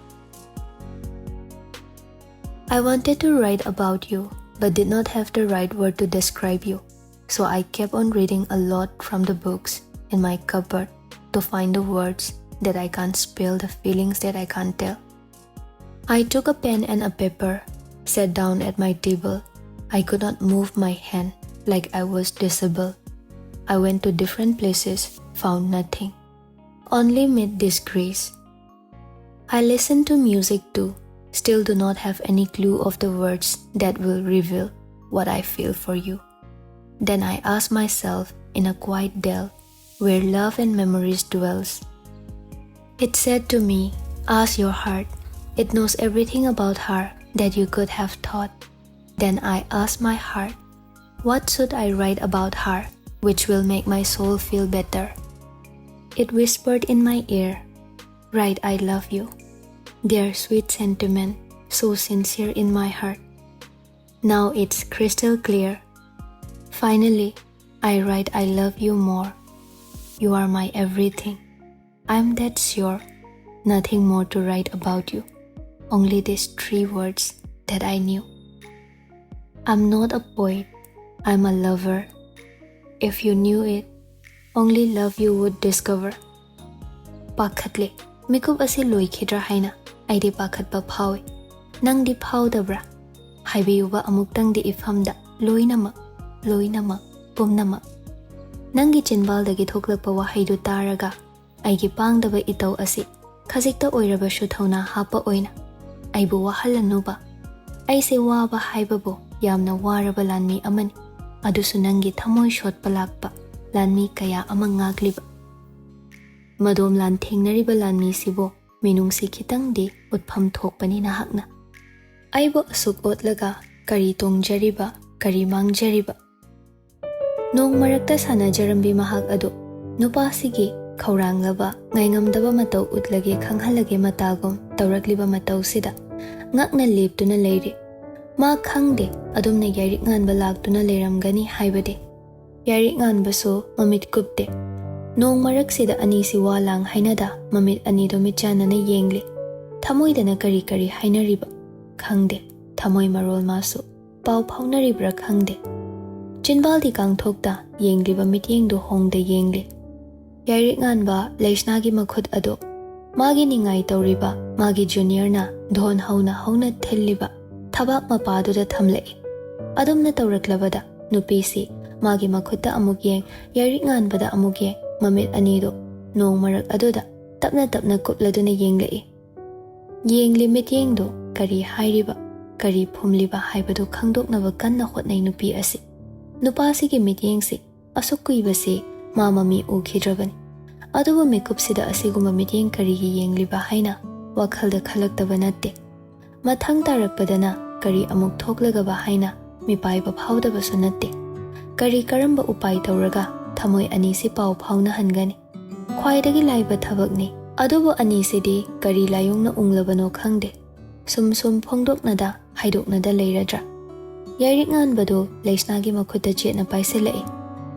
I wanted to write about you, but did not have the right word to describe you. So I kept on reading a lot from the books in my cupboard to find the words that I can't spell, the feelings that I can't tell. I took a pen and a paper, sat down at my table. I could not move my hand, like I was disabled. I went to different places, found nothing. Only met disgrace. I listened to music too, still do not have any clue of the words that will reveal what I feel for you. Then I asked myself in a quiet dell where love and memories dwells. It said to me, "Ask your heart. It knows everything about her that you could have thought." Then I asked my heart, "What should I write about her which will make my soul feel better?" It whispered in my ear, "Write I love you." Their sweet sentiment, so sincere in my heart. Now it's crystal clear. Finally, I write I love you more. You are my everything. I'm that sure. Nothing more to write about you. Only these three words that I knew. I'm not a poet. I'm a lover. If you knew it, only love you would discover. ꯄꯥꯈꯠꯂꯦ꯫ ꯃꯤꯀꯨꯞ ꯑꯁꯤ ꯂꯣꯏꯈꯤꯗ꯭ꯔꯥ ꯍꯥꯏꯅ ꯑꯩꯗꯤ ꯄꯥꯈꯠꯄ ꯐꯥꯎꯏ꯫ ꯅꯪꯗꯤ ꯐꯥꯎꯗꯕ꯭ꯔꯥ? ꯍꯥꯏꯕꯤꯌꯨꯕ ꯑꯃꯨꯛꯇꯪꯗꯤ ꯏꯐꯝꯗ, ꯂꯣꯏꯅꯃꯛ, ꯂꯣꯏꯅꯃꯛ, ꯄꯨꯝꯅꯃꯛ꯫ ꯅꯪꯒꯤ ꯆꯤꯟꯕꯥꯜꯗꯒꯤ ꯊꯣꯛꯂꯛꯄ ꯋꯥꯍꯩꯗꯨ ꯇꯥꯔꯒ ꯑꯩꯒꯤ ꯄꯥꯡꯗꯕ ꯏꯇꯧ ꯑꯁꯤ ꯈꯖꯤꯛꯇ ꯑꯣꯏꯔꯕꯁꯨ ꯊꯧꯅꯥ ꯍꯥꯞꯄ ꯑꯣꯏꯅ ꯑꯩꯕꯨ ꯋꯥꯍꯜꯂꯅꯨꯕ꯫ ꯑꯩꯁꯦ ꯋꯥꯕ ꯍꯥꯏꯕꯕꯨ ꯌꯥꯝꯅ ꯋꯥꯔꯕ ꯂꯥꯟꯃꯤ ꯑꯃꯅꯤ, ꯑꯗꯨꯁꯨ ꯅꯪꯒꯤ ꯊꯃꯣꯏ ꯁꯣꯠꯄ ꯂꯥꯛꯄ ꯂꯥꯟꯃꯤ ꯀꯌꯥ ꯑꯃ ꯉꯥꯛꯂꯤꯕ꯫ ꯃꯗꯣꯝ ꯂꯥꯟꯊꯦꯡꯅꯔꯤꯕ ꯂꯥꯟꯃꯤꯁꯤꯕꯨ ꯃꯤꯅꯨꯡꯁꯤ ꯈꯤꯇꯪꯗꯤ ꯎꯠꯐꯝ ꯊꯣꯛꯄꯅꯤ ꯅꯍꯥꯛꯅ꯫ ꯑꯩꯕꯨ ꯑꯁꯨꯛ ꯑꯣꯠꯂꯒ ꯀꯔꯤ ꯇꯣꯡꯖꯔꯤꯕ, ꯀꯔꯤ ꯃꯥꯡꯖꯔꯤꯕ? ꯅꯣꯡ ꯃꯔꯛꯇ ꯁꯥꯟꯅꯖꯔꯝꯕꯤ ꯃꯍꯥꯛ ꯑꯗꯨ ꯅꯨꯄꯥꯁꯤꯒꯤ ꯈꯧꯔꯥꯡꯂꯕ, ꯉꯥꯏꯉꯝꯗꯕ ꯃꯇꯧ ꯎꯠꯂꯒꯦ ꯈꯪꯍꯜꯂꯒꯦ ꯃꯇꯥꯒꯨꯝ ꯇꯧꯔꯛꯂꯤꯕ ꯃꯇꯧꯁꯤꯗ ꯉꯛꯅ ꯂꯦꯞꯇꯨꯅ ꯂꯩꯔꯤ꯫ ꯃꯥ ꯈꯪꯗꯦ ꯑꯗꯨꯝꯅ ꯌꯥꯏꯔꯤꯛ ꯉꯥꯟꯕ ꯂꯥꯛꯇꯨꯅ ꯂꯩꯔꯝꯒꯅꯤ ꯍꯥꯏꯕꯗꯤ꯫ ꯌꯥꯏꯔꯤꯛ ꯉꯥꯟꯕꯁꯨ ꯃꯃꯤꯠ ꯀꯨꯞꯇꯦ꯫ ꯅꯣꯡ ꯃꯔꯛꯁꯤꯗ ꯑꯅꯤꯁꯤ ꯋꯥ ꯂꯥꯡ ꯍꯥꯏꯅꯗ ꯃꯃꯤꯠ ꯑꯅꯤꯗꯨ ꯃꯤꯠꯆꯥꯟꯅꯅ ꯌꯦꯡꯂꯤ꯫ ꯊꯃꯣꯏꯗꯅ ꯀꯔꯤ ꯀꯔꯤ ꯍꯥꯏꯅꯔꯤꯕ? ꯈꯪꯗꯦ꯫ ꯊꯃꯣꯏ ꯃꯔꯣꯜ ꯃꯥꯁꯨ ꯄꯥꯎ ꯐꯥꯎꯅꯔꯤꯕ꯭ꯔꯥ ꯈꯪꯗꯦ꯫ ꯆꯤꯟꯕꯥꯜꯗꯤ ꯀꯥꯡꯊꯣꯛꯇ ꯌꯦꯡꯂꯤꯕ ꯃꯤꯠꯌꯦꯡꯗꯨ ꯍꯣꯡꯗ ꯌꯦꯡꯂꯤ꯫ ꯌꯥꯏꯔꯤꯛ ꯉꯥꯟꯕ ꯂꯩꯁꯅꯥꯒꯤ ꯃꯈꯨꯠ ꯑꯗꯨ ꯃꯥꯒꯤ ꯅꯤꯡꯉꯥꯏ ꯇꯧꯔꯤꯕ ꯃꯥꯒꯤ ꯖꯨꯅꯤꯌꯔꯅ ꯙꯣꯟ ꯍꯧꯅ ꯍꯧꯅ ꯊꯤꯜꯂꯤꯕ ꯊꯕꯥꯛ ꯃꯄꯥꯗꯨꯗ ꯊꯝꯂꯛꯏ꯫ ꯑꯗꯨꯝꯅ ꯇꯧꯔꯛꯂꯕꯗ ꯅꯨꯄꯤꯁꯤ ꯃꯥꯒꯤ ꯃꯈꯨꯠꯇ ꯑꯃꯨꯛ ꯌꯦꯡ, ꯌꯥꯏꯔꯤꯛ ꯉꯥꯟꯕꯗ ꯑꯃꯨꯛ ꯌꯦꯡ, ꯃꯃꯤꯠ ꯑꯅꯤꯗꯨ ꯅꯣꯡ ꯃꯔꯛ ꯑꯗꯨꯗ ꯇꯞꯅ ꯇꯞꯅ ꯀꯨꯞꯂꯗꯨꯅ ꯌꯦꯡꯂꯛꯏ꯫ ꯌꯦꯡꯂꯤ ꯃꯤꯠꯌꯦꯡꯗꯨ ꯀꯔꯤ ꯍꯥꯏꯔꯤꯕ, ꯀꯔꯤ ꯐꯨꯝꯂꯤꯕ ꯍꯥꯏꯕꯗꯨ ꯈꯪꯗꯣꯛꯅꯕ ꯀꯟꯅ ꯍꯣꯠꯅꯩ ꯅꯨꯄꯤ ꯑꯁꯤ꯫ ꯅꯨꯄꯥꯁꯤꯒꯤ ꯃꯤꯠꯌꯦꯡꯁꯤ ꯑꯁꯨꯛ ꯀꯨꯏꯕꯁꯤ ꯃꯥ ꯃꯃꯤ ꯎꯈꯤꯗ꯭ꯔꯕꯅꯤ꯫ ꯑꯗꯨꯕꯨ ꯃꯤꯀꯨꯞꯁꯤꯗ ꯑꯁꯤꯒꯨꯝꯕ ꯃꯤꯠꯌꯦꯡ ꯀꯔꯤꯒꯤ ꯌꯦꯡꯂꯤꯕ ꯍꯥꯏꯅ ꯋꯥꯈꯜꯗ ꯈꯜꯂꯛꯇꯕ ꯅꯠꯇꯦ꯫ ꯃꯊꯪ ꯇꯥꯔꯛꯄꯗꯅ ꯀꯔꯤ ꯑꯃꯨꯛ ꯊꯣꯛꯂꯒꯕ ꯍꯥꯏꯅ ꯃꯤꯄꯥꯏꯕ ꯐꯥꯎꯗꯕꯁꯨ ꯅꯠꯇꯦ꯫ ꯀꯔꯤ ꯀꯔꯝꯕ ꯎꯄꯥꯏ ꯇꯧꯔꯒ ꯊꯃꯣꯏ ꯑꯅꯤꯁꯤ ꯄꯥꯎ ꯐꯥꯎꯅꯍꯟꯒꯅꯤ? ꯈ꯭ꯋꯥꯏꯗꯒꯤ ꯂꯥꯏꯕ ꯊꯕꯛꯅꯤ꯫ ꯑꯗꯨꯕꯨ ꯑꯅꯤꯁꯤꯗꯤ ꯀꯔꯤ ꯂꯥꯏꯑꯣꯡꯅ ꯎꯪꯂꯕꯅꯣ ꯈꯪꯗꯦ꯫ ꯁꯨꯝ ꯁꯨꯝ ꯐꯣꯡꯗꯣꯛꯅꯗ ꯍꯥꯏꯗꯣꯛꯅꯗ ꯂꯩꯔꯗ꯭ꯔꯥ? ꯌꯥꯏꯔꯤꯛ ꯉꯥꯟꯕꯗꯨ ꯂꯩꯁꯅꯥꯒꯤ ꯃꯈꯨꯠꯇ ꯆꯦꯠꯅ ꯄꯥꯏꯁꯤꯜꯂꯛꯏ꯫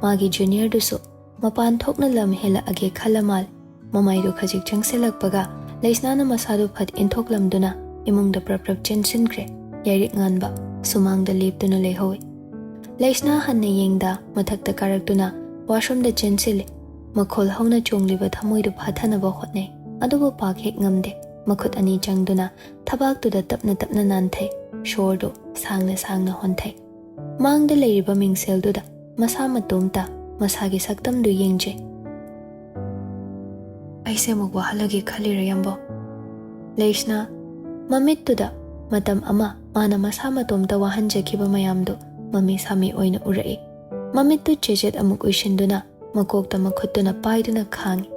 ꯃꯥꯒꯤ ꯖꯨꯅꯤꯌꯔꯗꯨꯁꯨ ꯃꯄꯥꯟ ꯊꯣꯛꯅ ꯂꯝ ꯍꯦꯜꯂꯛꯑꯒꯦ ꯈꯜꯂ ꯃꯥꯜꯂꯦ꯫ ꯃꯃꯥꯏꯗꯨ ꯈꯖꯤꯛ ꯆꯪꯁꯤꯜꯂꯛꯄꯒ ꯂꯩꯁꯅꯥꯅ ꯃꯁꯥꯗꯨ ꯐꯠ ꯏꯟꯊꯣꯛꯂꯝꯗꯨꯅ ꯏꯃꯨꯡꯗ ꯄ꯭ꯔꯞ ꯄ꯭ꯔꯞ ꯆꯦꯟꯁꯤꯟꯈ꯭ꯔꯦ꯫ ꯌꯥꯏꯔꯤꯛ ꯉꯥꯟꯕ ꯁꯨꯃꯥꯡꯗ ꯂꯦꯞꯇꯨꯅ ꯂꯩꯍꯧꯏ꯫ ꯂꯩꯁꯅꯥ ꯍꯟꯅ ꯌꯦꯡꯗ ꯃꯊꯛꯇ ꯀꯥꯔꯛꯇꯨꯅ ꯋꯥꯁꯔꯨꯝꯗ ꯆꯦꯟꯁꯤꯜꯂꯤ꯫ ꯃꯈꯣꯜ ꯍꯧꯅ ꯆꯣꯡꯂꯤꯕ ꯊꯃꯣꯏꯗꯨ ꯐꯥꯊꯅꯕ ꯍꯣꯠꯅꯩ, ꯑꯗꯨꯕꯨ ꯄꯥꯛ ꯍꯦꯛ ꯉꯝꯗꯦ꯫ ꯃꯈꯨꯠ ꯑꯅꯤ ꯆꯪꯗꯨꯅ ꯊꯕꯥꯛꯇꯨꯗ ꯇꯞꯅ ꯇꯞꯅ ꯅꯥꯟꯊꯩ, ꯁꯣꯔꯗꯨ ꯁꯥꯡꯅ ꯁꯥꯡꯅ ꯍꯣꯟꯊꯩ꯫ ꯃꯥꯡꯗ ꯂꯩꯔꯤꯕ ꯃꯤꯡꯁꯦꯜꯗꯨꯗ ꯃꯁꯥ ꯃꯇꯣꯝꯇ ꯃꯁꯥꯒꯤ ꯁꯛꯇꯝꯗꯨ ꯌꯦꯡꯖꯩ꯫ "ꯑꯩꯁꯦ ꯑꯃꯨꯛ ꯋꯥꯍꯜꯂꯒꯦ ꯈꯜꯂꯤꯔ, ꯌꯥꯝꯕꯧ?" ꯂꯩꯁꯅꯥ ꯃꯃꯤꯠꯇꯨꯗ ꯃꯇꯝ ꯑꯃ ꯃꯥꯅ ꯃꯁꯥ ꯃꯇꯣꯝꯇ ꯋꯥꯍꯟꯖꯈꯤꯕ ꯃꯌꯥꯝꯗꯨ ꯃꯃꯤ ꯁꯥꯃꯤ ꯑꯣꯏꯅ ꯎꯔꯛꯏ꯫ ꯃꯃꯤꯠꯇꯨ ꯆꯦꯖꯦꯠ ꯑꯃꯨꯛ ꯎꯏꯁꯤꯟꯗꯨꯅ ꯃꯀꯣꯛꯇ ꯃꯈꯨꯠꯇꯨꯅ ꯄꯥꯏꯗꯨꯅ ꯈꯥꯡꯏ꯫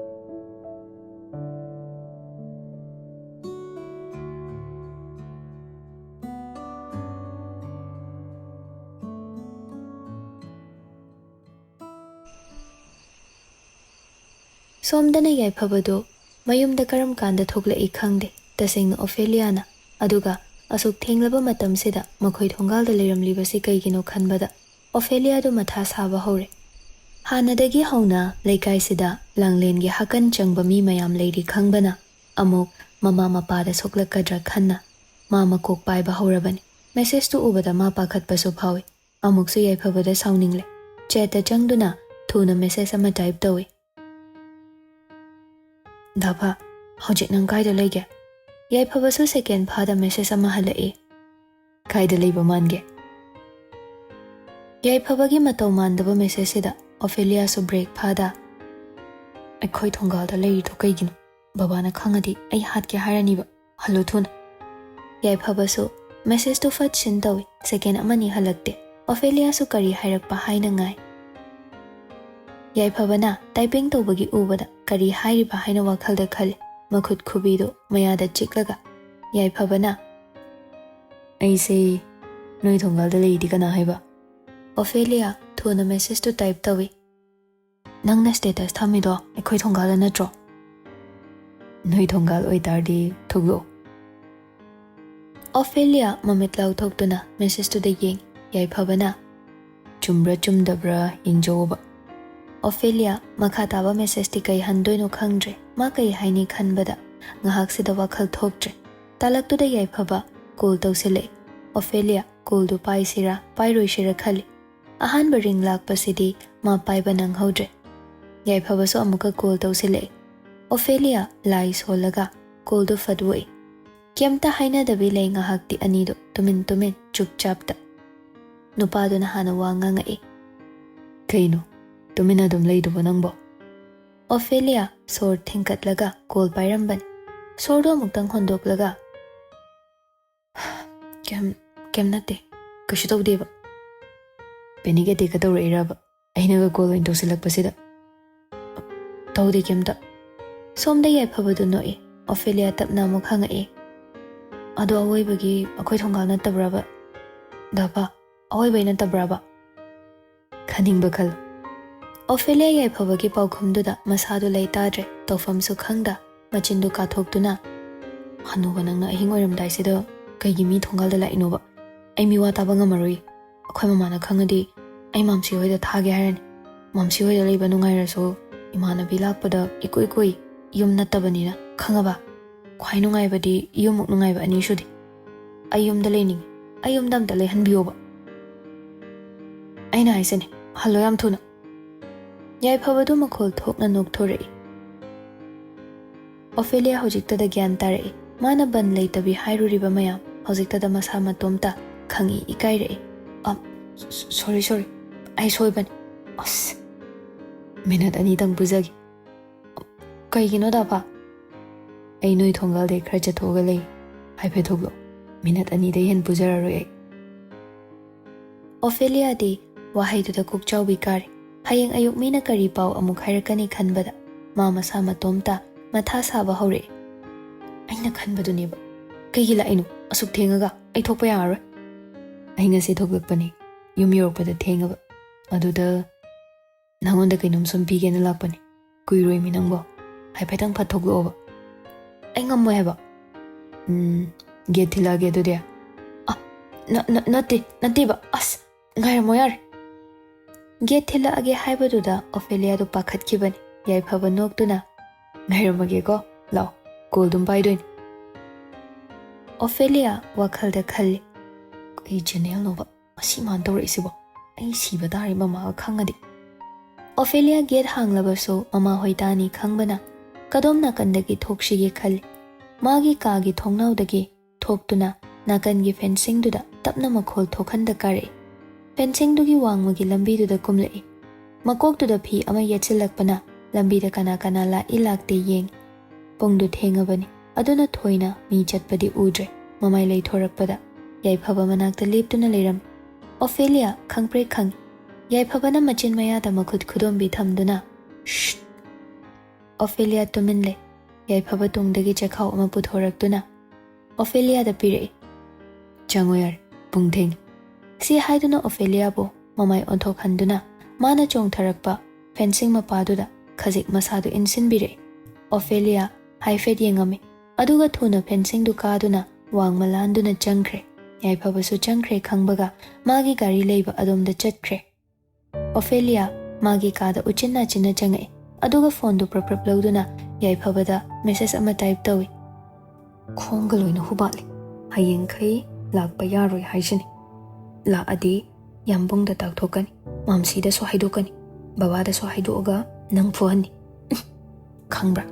ꯁꯣꯝꯗꯅ ꯌꯥꯏꯐꯕꯗꯨ ꯃꯌꯨꯝꯗ ꯀꯔꯝ ꯀꯥꯟꯗ ꯊꯣꯛꯂꯛꯏ ꯈꯪꯗꯦ, ꯇꯁꯦꯡꯅ ꯑꯣꯐꯦꯂꯤꯌꯥꯅ꯫ ꯑꯗꯨꯒ ꯑꯁꯨꯛ ꯊꯦꯡꯂꯕ ꯃꯇꯝꯁꯤꯗ ꯃꯈꯣꯏ ꯊꯣꯡꯒꯥꯜꯗ ꯂꯩꯔꯝꯂꯤꯕꯁꯤ ꯀꯩꯒꯤꯅꯣ ꯈꯟꯕꯗ ꯑꯣꯐꯦꯂꯤꯌꯥꯗꯨ ꯃꯊꯥ ꯁꯥꯕ ꯍꯧꯔꯦ꯫ ꯍꯥꯟꯅꯗꯒꯤ ꯍꯧꯅ ꯂꯩꯀꯥꯏꯁꯤꯗ ꯂꯥꯡꯂꯦꯟꯒꯤ ꯍꯥꯀꯟ ꯆꯪꯕ ꯃꯤ ꯃꯌꯥꯝ ꯂꯩꯔꯤ ꯈꯪꯕꯅ ꯑꯃꯨꯛ ꯃꯃꯥ ꯃꯄꯥꯗ ꯁꯣꯛꯂꯛꯀꯗ꯭ꯔꯥ ꯈꯟꯅ ꯃꯥ ꯃꯀꯣꯛ ꯄꯥꯏꯕ ꯍꯧꯔꯕꯅꯤ꯫ ꯃꯦꯁꯦꯖꯇꯨ ꯎꯕꯗ ꯃꯥ ꯄꯥꯈꯠꯄꯁꯨ ꯐꯥꯎꯏ꯫ ꯑꯃꯨꯛꯁꯨ ꯌꯥꯏꯐꯕꯗ ꯁꯥꯎꯅꯤꯡꯂꯦ꯫ ꯆꯦꯠꯇ ꯆꯪꯗꯨꯅ ꯊꯨꯅ ꯃꯦꯁꯦꯖ ꯑꯃ ꯇꯥꯏꯞ ꯇꯧꯏ꯫ "ꯗꯥꯐꯥ, ꯍꯧꯖꯤꯛ ꯅꯪ ꯀꯥꯏꯗ ꯂꯩꯒꯦ?" ꯌꯥꯏꯐꯕꯁꯨ ꯁꯦꯀꯦꯟ ꯐꯥꯗ ꯃꯦꯁꯦꯖ ꯑꯃ ꯍꯜꯂꯛꯏ꯫ "ꯀꯥꯏꯗ ꯂꯩꯕ ꯃꯥꯟꯒꯦ?" ꯌꯥꯏꯐꯕꯒꯤ ꯃꯇꯧ ꯃꯥꯟꯗꯕ ꯃꯦꯁꯦꯖꯁꯤꯗ ꯑꯣꯐꯦꯂꯤꯌꯥꯁꯨ ꯕ꯭ꯔꯦꯛ ꯐꯥꯗ, "ꯑꯩꯈꯣꯏ ꯊꯣꯡꯒꯥꯜꯗ ꯂꯩꯔꯤꯗꯣ ꯀꯩꯒꯤꯅꯣ? ꯕꯕꯥꯅ ꯈꯪꯉꯗꯤ ꯑꯩ ꯍꯥꯠꯀꯦ ꯍꯥꯏꯔꯅꯤꯕ꯫ ꯍꯜꯂꯨ ꯊꯨꯅ꯫" ꯌꯥꯏꯐꯕꯁꯨ ꯃꯦꯁꯦꯖꯇꯨ ꯐꯠ ꯁꯤꯟ ꯇꯧꯏ꯫ ꯁꯦꯀꯦꯟ ꯑꯃꯅꯤ ꯍꯜꯂꯛꯇꯦ꯫ ꯑꯣꯐꯦꯂꯤꯌꯥꯁꯨ ꯀꯔꯤ ꯍꯥꯏꯔꯛꯄ ꯍꯥꯏꯅ ꯉꯥꯏ꯫ ꯌꯥꯏꯐꯕꯅ ꯇꯥꯏꯄꯤꯡ ꯇꯧꯕꯒꯤ ꯎꯕꯗ ꯀꯔꯤ ꯍꯥꯏꯔꯤꯕ ꯍꯥꯏꯅ ꯋꯥꯈꯜꯗ ꯈꯜꯂꯤ꯫ ꯃꯈꯨꯠ ꯈꯨꯕꯤꯗꯨ ꯃꯌꯥꯗ ꯆꯤꯛꯂꯒ ꯌꯥꯏꯐꯕꯅ, "ꯑꯩꯁꯦ ꯅꯣꯏ ꯊꯣꯡꯒꯥꯜꯗ ꯂꯩꯗꯤ ꯀꯅꯥ ꯍꯥꯏꯕ?" ꯑꯣꯐꯦꯂꯤꯌꯥ ꯊꯨꯅ ꯃꯦꯁꯦꯖꯇꯨ ꯇꯥꯏꯞ ꯇꯧꯏ꯫ "ꯅꯪꯅ ꯁ꯭ꯇꯦꯇꯁ ꯊꯝꯃꯤꯗꯣ ꯑꯩꯈꯣꯏ ꯊꯣꯡꯒꯥꯜꯗ ꯅꯠꯇ꯭ꯔꯣ? ꯅꯣꯏ ꯊꯣꯡꯒꯥꯜ ꯑꯣꯏꯇꯥꯔꯗꯤ ꯊꯣꯛꯂꯛꯑꯣ꯫" ꯑꯣꯐꯦꯂꯤꯌꯥ ꯃꯃꯤꯠ ꯂꯥꯎꯊꯣꯛꯇꯨꯅ ꯃꯦꯁꯦꯖꯇꯨꯗ ꯌꯦꯡ꯫ ꯌꯥꯏꯐꯕꯅ, "ꯆꯨꯝꯕ꯭ꯔꯥ ꯆꯨꯝꯗꯕ꯭ꯔꯥ ꯌꯦꯡꯖꯧꯕ꯫" ꯑꯣꯐꯦꯂꯤꯌꯥ ꯃꯈꯥ ꯇꯥꯕ ꯃꯦꯁꯦꯖꯇꯤ ꯀꯩ ꯍꯟꯗꯣꯏꯅꯣ ꯈꯪꯗ꯭ꯔꯦ꯫ ꯃꯥ ꯀꯩ ꯍꯥꯏꯅꯤ ꯈꯟꯕꯗ ꯉꯥꯏꯍꯥꯛꯁꯤꯗ ꯋꯥꯈꯜ ꯊꯣꯛꯇ꯭ꯔꯦ꯫ ꯇꯥꯂꯛꯇꯨꯗ ꯌꯥꯏꯐꯕ ꯀꯣꯜ ꯇꯧꯁꯤꯜꯂꯛꯑꯦ꯫ ꯑꯣꯐꯦꯂꯤꯌꯥ ꯀꯣꯜꯗꯨ ꯄꯥꯏꯁꯤꯔꯥ ꯄꯥꯏꯔꯣꯏꯁꯤꯔꯥ ꯈꯜꯂꯤ꯫ ꯑꯍꯥꯟꯕ ꯔꯤꯡ ꯂꯥꯛꯄꯁꯤꯗꯤ ꯃꯥ ꯄꯥꯏꯕ ꯅꯪꯍꯧꯗ꯭ꯔꯦ꯫ ꯌꯥꯏꯐꯕꯁꯨ ꯑꯃꯨꯛꯀ ꯀꯣꯜ ꯇꯧꯁꯤꯜꯂꯛꯑꯦ꯫ ꯑꯣꯐꯦꯂꯤꯌꯥ ꯂꯥꯏ ꯁꯣꯜꯂꯒ ꯀꯣꯜꯗꯨ ꯐꯠ ꯑꯣꯛꯏ꯫ ꯀꯩꯝꯇ ꯍꯥꯏꯅꯗꯕꯤ ꯂꯩ ꯉꯥꯏꯍꯥꯛꯇꯤ ꯑꯅꯤꯗꯣ ꯇꯨꯃꯤꯟ ꯇꯨꯃꯤꯟ ꯆꯨꯞꯆꯥꯞꯇ꯫ ꯅꯨꯄꯥꯗꯨꯅ ꯍꯥꯟꯅ ꯋꯥ ꯉꯥꯡꯉꯛꯏ꯫ "ꯀꯩꯅꯣ ꯇꯨꯃꯤꯟꯅ ꯑꯗꯨꯝ ꯂꯩꯗꯨꯕꯣ ꯅꯪꯕꯣ?" ꯑꯣꯐꯦꯂꯤꯌꯥ ꯁꯣꯔ ꯊꯤꯡꯀꯠꯂꯒ ꯀꯣꯜ ꯄꯥꯏꯔꯝꯕꯅꯤ꯫ ꯁꯣꯔꯗꯣ ꯑꯃꯨꯛꯇꯪ ꯍꯣꯟꯗꯣꯛꯂꯒ, "ꯀꯩꯝ, ꯀꯩꯝ ꯅꯠꯇꯦ, ꯀꯩꯁꯨ ꯇꯧꯗꯦꯕ꯫ ꯄꯦꯅꯤꯛ ꯑꯦꯇꯦꯛꯀ ꯇꯧꯔꯛꯏꯔꯕ? ꯑꯩꯅꯒ ꯀꯣꯜ ꯑꯣꯏꯅ ꯇꯧꯁꯤꯜꯂꯛꯄꯁꯤꯗ?" "ꯇꯧꯗꯦ ꯀꯩꯝꯇ꯫" ꯁꯣꯝꯗ ꯌꯥꯏꯐꯕꯗꯨ ꯅꯣꯛꯏ꯫ ꯑꯣꯐꯦꯂꯤꯌꯥ ꯇꯞꯅ ꯑꯃꯨꯛ ꯍꯪꯉꯛꯏ, "ꯑꯗꯣ ꯑꯋꯣꯏꯕꯒꯤ ꯑꯩꯈꯣꯏ ꯊꯣꯡꯒꯥꯜ ꯅꯠꯇꯕ꯭ꯔꯕ? ꯗꯥꯄꯥ, ꯑꯋꯣꯏꯕꯩ ꯅꯠꯇꯕ꯭ꯔꯕ?" ꯈꯟꯅꯤꯡꯕ ꯈꯜ꯫ ꯑꯣꯐꯦꯂꯤꯌꯥ ꯌꯥꯏꯐꯕꯒꯤ ꯄꯥꯎꯈꯨꯝꯗꯨꯗ ꯃꯁꯥꯗꯨ ꯂꯩ ꯇꯥꯗ꯭ꯔꯦ, ꯇꯧꯐꯝꯁꯨ ꯈꯪꯗ ꯃꯆꯤꯟꯗꯨ ꯀꯥꯊꯣꯛꯇꯨꯅ, "ꯍꯅꯨꯕ ꯅꯪꯅ ꯑꯍꯤꯡ ꯑꯣꯏꯔꯝꯗꯥꯏꯁꯤꯗ ꯀꯩꯒꯤ ꯃꯤ ꯊꯣꯡꯒꯥꯜꯗ ꯂꯥꯛꯏꯅꯣꯕ? ꯑꯩ ꯃꯤꯋꯥ ꯇꯥꯕ ꯉꯝꯃꯔꯣꯏ꯫ ꯑꯩꯈꯣꯏ ꯃꯃꯥꯅ ꯈꯪꯉꯗꯤ ꯑꯩ ꯃꯥꯝꯁꯤ ꯍꯣꯏꯗ ꯊꯥꯒꯦ ꯍꯥꯏꯔꯅꯤ꯫ ꯃꯥꯝꯁꯤ ꯍꯣꯏꯗ ꯂꯩꯕ ꯅꯨꯡꯉꯥꯏꯔꯁꯨ ꯏꯃꯥꯟꯅꯕꯤ ꯂꯥꯛꯄꯗ ꯏꯀꯨꯏ ꯀꯨꯏ ꯌꯨꯝ ꯅꯠꯇꯕꯅꯤꯅ, ꯈꯪꯉꯕ? ꯈ꯭ꯋꯥꯏ ꯅꯨꯡꯉꯥꯏꯕꯗꯤ ꯌꯨꯝꯃꯨꯛ ꯅꯨꯡꯉꯥꯏꯕ ꯑꯅꯤꯁꯨꯗꯤ꯫ ꯑꯩ ꯌꯨꯝꯗ ꯂꯩꯅꯤꯡꯉꯤ꯫ ꯑꯩ ꯌꯨꯝꯗ ꯑꯝꯇ ꯂꯩꯍꯟꯕꯤꯌꯣꯕ꯫ ꯑꯩꯅ ꯍꯥꯏꯁꯤꯅꯦ, ꯍꯜꯂꯣ ꯌꯥꯝ ꯊꯨꯅ꯫" ꯌꯥꯏꯐꯕꯗꯨ ꯃꯈꯣꯜ ꯊꯣꯛꯅ ꯅꯣꯛꯊꯣꯔꯛꯏ꯫ ꯑꯣꯐꯦꯂꯤꯌꯥ ꯍꯧꯖꯤꯛꯇꯗ ꯒ꯭ꯌꯥꯟ ꯇꯥꯔꯛꯏ꯫ ꯃꯥꯅ ꯕꯟ ꯂꯩꯇꯕꯤ ꯍꯥꯏꯔꯨꯔꯤꯕ ꯃꯌꯥꯝ ꯍꯧꯖꯤꯛꯇꯗ ꯃꯁꯥ ꯃꯇꯣꯝꯇ ꯈꯪꯏ ꯏꯀꯥꯏꯔꯛꯏ꯫ "ꯑ, "ꯁꯣꯔꯤ, ꯁꯣꯔꯤ, ꯑꯩ ꯁꯣꯏꯕꯅꯤ꯫ ꯑꯁ, ꯃꯤꯅꯠ ꯑꯅꯤꯇꯪ ꯄꯨꯖꯒꯦ꯫ ꯀꯩꯒꯤꯅꯣ, ꯗꯥꯐꯥ?" "ꯑꯩ ꯅꯣꯏ ꯊꯣꯡꯒꯥꯜꯗꯩ ꯈꯔ ꯆꯠꯊꯣꯛꯑꯒ ꯂꯩ꯫ ꯍꯥꯏꯐꯦꯠ ꯊꯣꯛꯂꯛꯑꯣ꯫ ꯃꯤꯅꯠ ꯑꯅꯤꯗꯩ ꯍꯦꯟ ꯄꯨꯖꯔꯔꯣꯏ ꯑꯩ꯫" ꯑꯣꯐꯦꯂꯤꯌꯥꯗꯤ ꯋꯥꯍꯩꯗꯨꯗ ꯀꯣꯛꯆꯥꯎꯕꯤ ꯀꯥꯔꯦ꯫ ꯍꯌꯦꯡ ꯑꯌꯨꯛ ꯃꯤꯅ ꯀꯔꯤ ꯄꯥꯎ ꯑꯃꯨꯛ ꯍꯥꯏꯔꯛꯀꯅꯤ ꯈꯟꯕꯗ ꯃꯥ ꯃꯁꯥ ꯃꯇꯣꯝꯇ ꯃꯊꯥ ꯁꯥꯕ ꯍꯧꯔꯛꯑꯦ꯫ "ꯑꯩꯅ ꯈꯟꯕꯗꯨꯅꯦꯕ꯫ ꯀꯩꯒꯤ ꯂꯥꯛꯏꯅꯣ ꯑꯁꯨꯛ ꯊꯦꯡꯉꯒ? ꯑꯩ ꯊꯣꯛꯄ ꯌꯥꯔꯔꯣꯏ꯫" "ꯑꯩ ꯉꯁꯤ ꯊꯣꯛꯂꯛꯄꯅꯦ꯫ ꯌꯨꯝ ꯌꯧꯔꯛꯄꯗ ꯊꯦꯡꯉꯕ꯫ ꯑꯗꯨꯗ ꯅꯪꯉꯣꯟꯗ ꯀꯩꯅꯣꯝ ꯁꯨꯝ ꯄꯤꯒꯦꯅ ꯂꯥꯛꯄꯅꯦ꯫ ꯀꯨꯏꯔꯣꯏꯃꯤ ꯅꯪꯕꯣ꯫ ꯍꯥꯏꯐꯦꯠꯇꯪ ꯐꯠ ꯊꯣꯛꯂꯛꯑꯣꯕ꯫" "ꯑꯩ ꯉꯝꯃꯣꯏ ꯍꯥꯏꯕ꯫" "ꯎꯝ, ꯒꯦꯠ ꯊꯤꯜꯂꯛꯑꯒꯦ ꯑꯗꯨꯗꯤ꯫" "ꯑ, ꯅ-, ꯅ-, ꯅꯠꯇꯦ, ꯅꯠꯇꯦꯕ꯫ ꯑꯁ, ꯉꯥꯏꯔꯝꯃꯣ ꯌꯥꯔꯦ꯫" ꯒꯦꯠ ꯊꯤꯜꯂꯛꯑꯒꯦ ꯍꯥꯏꯕꯗꯨꯗ ꯑꯣꯐꯦꯂꯤꯌꯥꯗꯣ ꯄꯥꯈꯠꯈꯤꯕꯅꯤ꯫ ꯌꯥꯏꯐꯕ ꯅꯣꯛꯇꯨꯅ, "ꯉꯥꯏꯔꯝꯃꯒꯦꯀꯣ, ꯂꯥꯛꯑꯣ, ꯀꯣꯜ ꯑꯗꯨꯝ ꯄꯥꯏꯗꯣꯏꯅꯤ꯫" ꯑꯣꯐꯦꯂꯤꯌꯥ ꯋꯥꯈꯜꯗ ꯈꯜꯂꯤ, "ꯀꯩ ꯆꯦꯅꯦꯜꯅꯣꯕ ꯃꯁꯤ ꯃꯥꯅ ꯇꯧꯔꯛꯏꯁꯤꯕꯣ? ꯑꯩ ꯁꯤꯕ ꯇꯥꯔꯦ ꯃꯃꯥꯒ ꯈꯪꯉꯗꯤ꯫" ꯑꯣꯐꯦꯂꯤꯌꯥ ꯒꯦꯠ ꯍꯥꯡꯂꯕꯁꯨ ꯃꯃꯥ ꯍꯣꯏ ꯇꯥꯅꯤ ꯈꯪꯕꯅ ꯀꯗꯣꯝ ꯅꯥꯀꯟꯗꯒꯤ ꯊꯣꯛꯁꯤꯒꯦ ꯈꯜꯂꯤ꯫ ꯃꯥꯒꯤ ꯀꯥꯒꯤ ꯊꯣꯡꯅꯥꯎꯗꯒꯤ ꯊꯣꯛꯇꯨꯅ ꯅꯥꯀꯟꯒꯤ ꯐꯦꯟꯁꯤꯡꯗꯨꯗ ꯇꯞꯅ ꯃꯈꯣꯜ ꯊꯣꯛꯍꯟꯗ ꯀꯥꯔꯛꯏ꯫ ꯐꯦꯟꯁꯤꯡꯗꯨꯒꯤ ꯋꯥꯡꯃꯒꯤ ꯂꯝꯕꯤꯗꯨꯗ ꯀꯨꯝꯂꯛꯏ꯫ ꯃꯀꯣꯛꯇꯨꯗ ꯐꯤ ꯑꯃ ꯌꯦꯠꯁꯤꯜꯂꯛꯄꯅ ꯂꯝꯕꯤꯗ ꯀꯅꯥ ꯀꯅꯥ ꯂꯥꯛꯏ ꯂꯥꯛꯇꯦ ꯌꯦꯡꯏ꯫ ꯄꯨꯡꯗꯨ ꯊꯦꯡꯉꯕꯅꯤ, ꯑꯗꯨꯅ ꯊꯣꯏꯅ ꯃꯤ ꯆꯠꯄꯗꯤ ꯎꯗ꯭ꯔꯦ꯫ ꯃꯃꯥꯏ ꯂꯩꯊꯣꯔꯛꯄꯗ ꯌꯥꯏꯐꯕ ꯃꯅꯥꯛꯇ ꯂꯦꯞꯇꯨꯅ ꯂꯩꯔꯝꯃꯤ꯫ ꯑꯣꯐꯦꯂꯤꯌꯥ ꯈꯪꯄ꯭ꯔꯦꯛ ꯈꯪꯏ꯫ ꯌꯥꯏꯐꯕꯅ ꯃꯆꯤꯟ ꯃꯌꯥꯗ ꯃꯈꯨꯠ ꯈꯨꯗꯣꯝꯕꯤ ꯊꯝꯗꯨꯅ, "ꯁ꯭ꯠ!" ꯑꯣꯐꯦꯂꯤꯌꯥ ꯇꯨꯃꯤꯟ ꯂꯩ꯫ ꯌꯥꯏꯐꯕ ꯇꯨꯡꯗꯒꯤ ꯆꯦꯈꯥꯎ ꯑꯃ ꯄꯨꯊꯣꯔꯛꯇꯨꯅ, ꯑꯣꯐꯦꯂꯤꯌꯥꯗ ꯄꯤꯔꯛꯏ꯫ "ꯆꯪꯉꯣ ꯌꯥꯔꯦ, ꯄꯨꯡ ꯊꯦꯡꯉꯦ꯫" ꯁꯤ ꯍꯥꯏꯗꯨꯅ ꯑꯣꯐꯦꯂꯤꯌꯥꯕꯨ ꯃꯃꯥꯏ ꯑꯣꯟꯊꯣꯛꯍꯟꯗꯨꯅ ꯃꯥꯅ ꯆꯣꯡꯊꯔꯛꯄ ꯐꯦꯟꯁꯤꯡ ꯃꯄꯥꯗꯨꯗ ꯈꯖꯤꯛ ꯃꯁꯥꯗꯨ ꯏꯟꯁꯤꯟꯕꯤꯔꯛꯏ꯫ ꯑꯣꯐꯦꯂꯤꯌꯥ ꯍꯥꯏꯐꯦꯠ ꯌꯦꯡꯉꯝꯃꯤ, ꯑꯗꯨꯒ ꯊꯨꯅ ꯐꯦꯟꯁꯤꯡꯗꯨ ꯀꯥꯗꯨꯅ ꯋꯥꯡꯃ ꯂꯥꯟꯗꯨꯅ ꯆꯪꯈ꯭ꯔꯦ꯫ ꯌꯥꯏꯐꯕꯁꯨ ꯆꯪꯈ꯭ꯔꯦ ꯈꯪꯕꯒ ꯃꯥꯒꯤ ꯒꯥꯔꯤ ꯂꯩꯕ ꯑꯗꯣꯝꯗ ꯆꯠꯈ꯭ꯔꯦ꯫ ꯑꯣꯐꯦꯂꯤꯌꯥ ꯃꯥꯒꯤ ꯀꯥꯗ ꯎꯆꯤꯟ ꯅꯥꯆꯤꯟꯅ ꯆꯪꯉꯛꯏ, ꯑꯗꯨꯒ ꯐꯣꯟꯗꯨ ꯄ꯭ꯔꯞ ꯄ꯭ꯔꯞ ꯂꯧꯗꯨꯅ ꯌꯥꯏꯐꯕꯗ ꯃꯦꯁꯦꯖ ꯑꯃ ꯇꯥꯏꯞ ꯇꯧꯏ꯫ "ꯈꯣꯡꯒ ꯂꯣꯏꯅ ꯍꯨꯕꯥꯠꯂꯦ꯫ ꯍꯌꯦꯡꯈꯩ ꯂꯥꯛꯄ ꯌꯥꯔꯣꯏ ꯍꯥꯏꯁꯤꯅꯤ꯫ ꯂꯥꯛꯑꯗꯤ ꯌꯥꯝꯕꯨꯡꯗ ꯇꯥꯛꯊꯣꯛꯀꯅꯤ, ꯃꯥꯝꯁꯤꯗꯁꯨ ꯍꯥꯏꯗꯣꯛꯀꯅꯤ, ꯕꯕꯥꯗꯁꯨ ꯍꯥꯏꯗꯣꯛꯑꯒ ꯅꯪ ꯐꯨꯍꯟꯅꯤ꯫ ꯈꯪꯕ꯭ꯔꯥ?"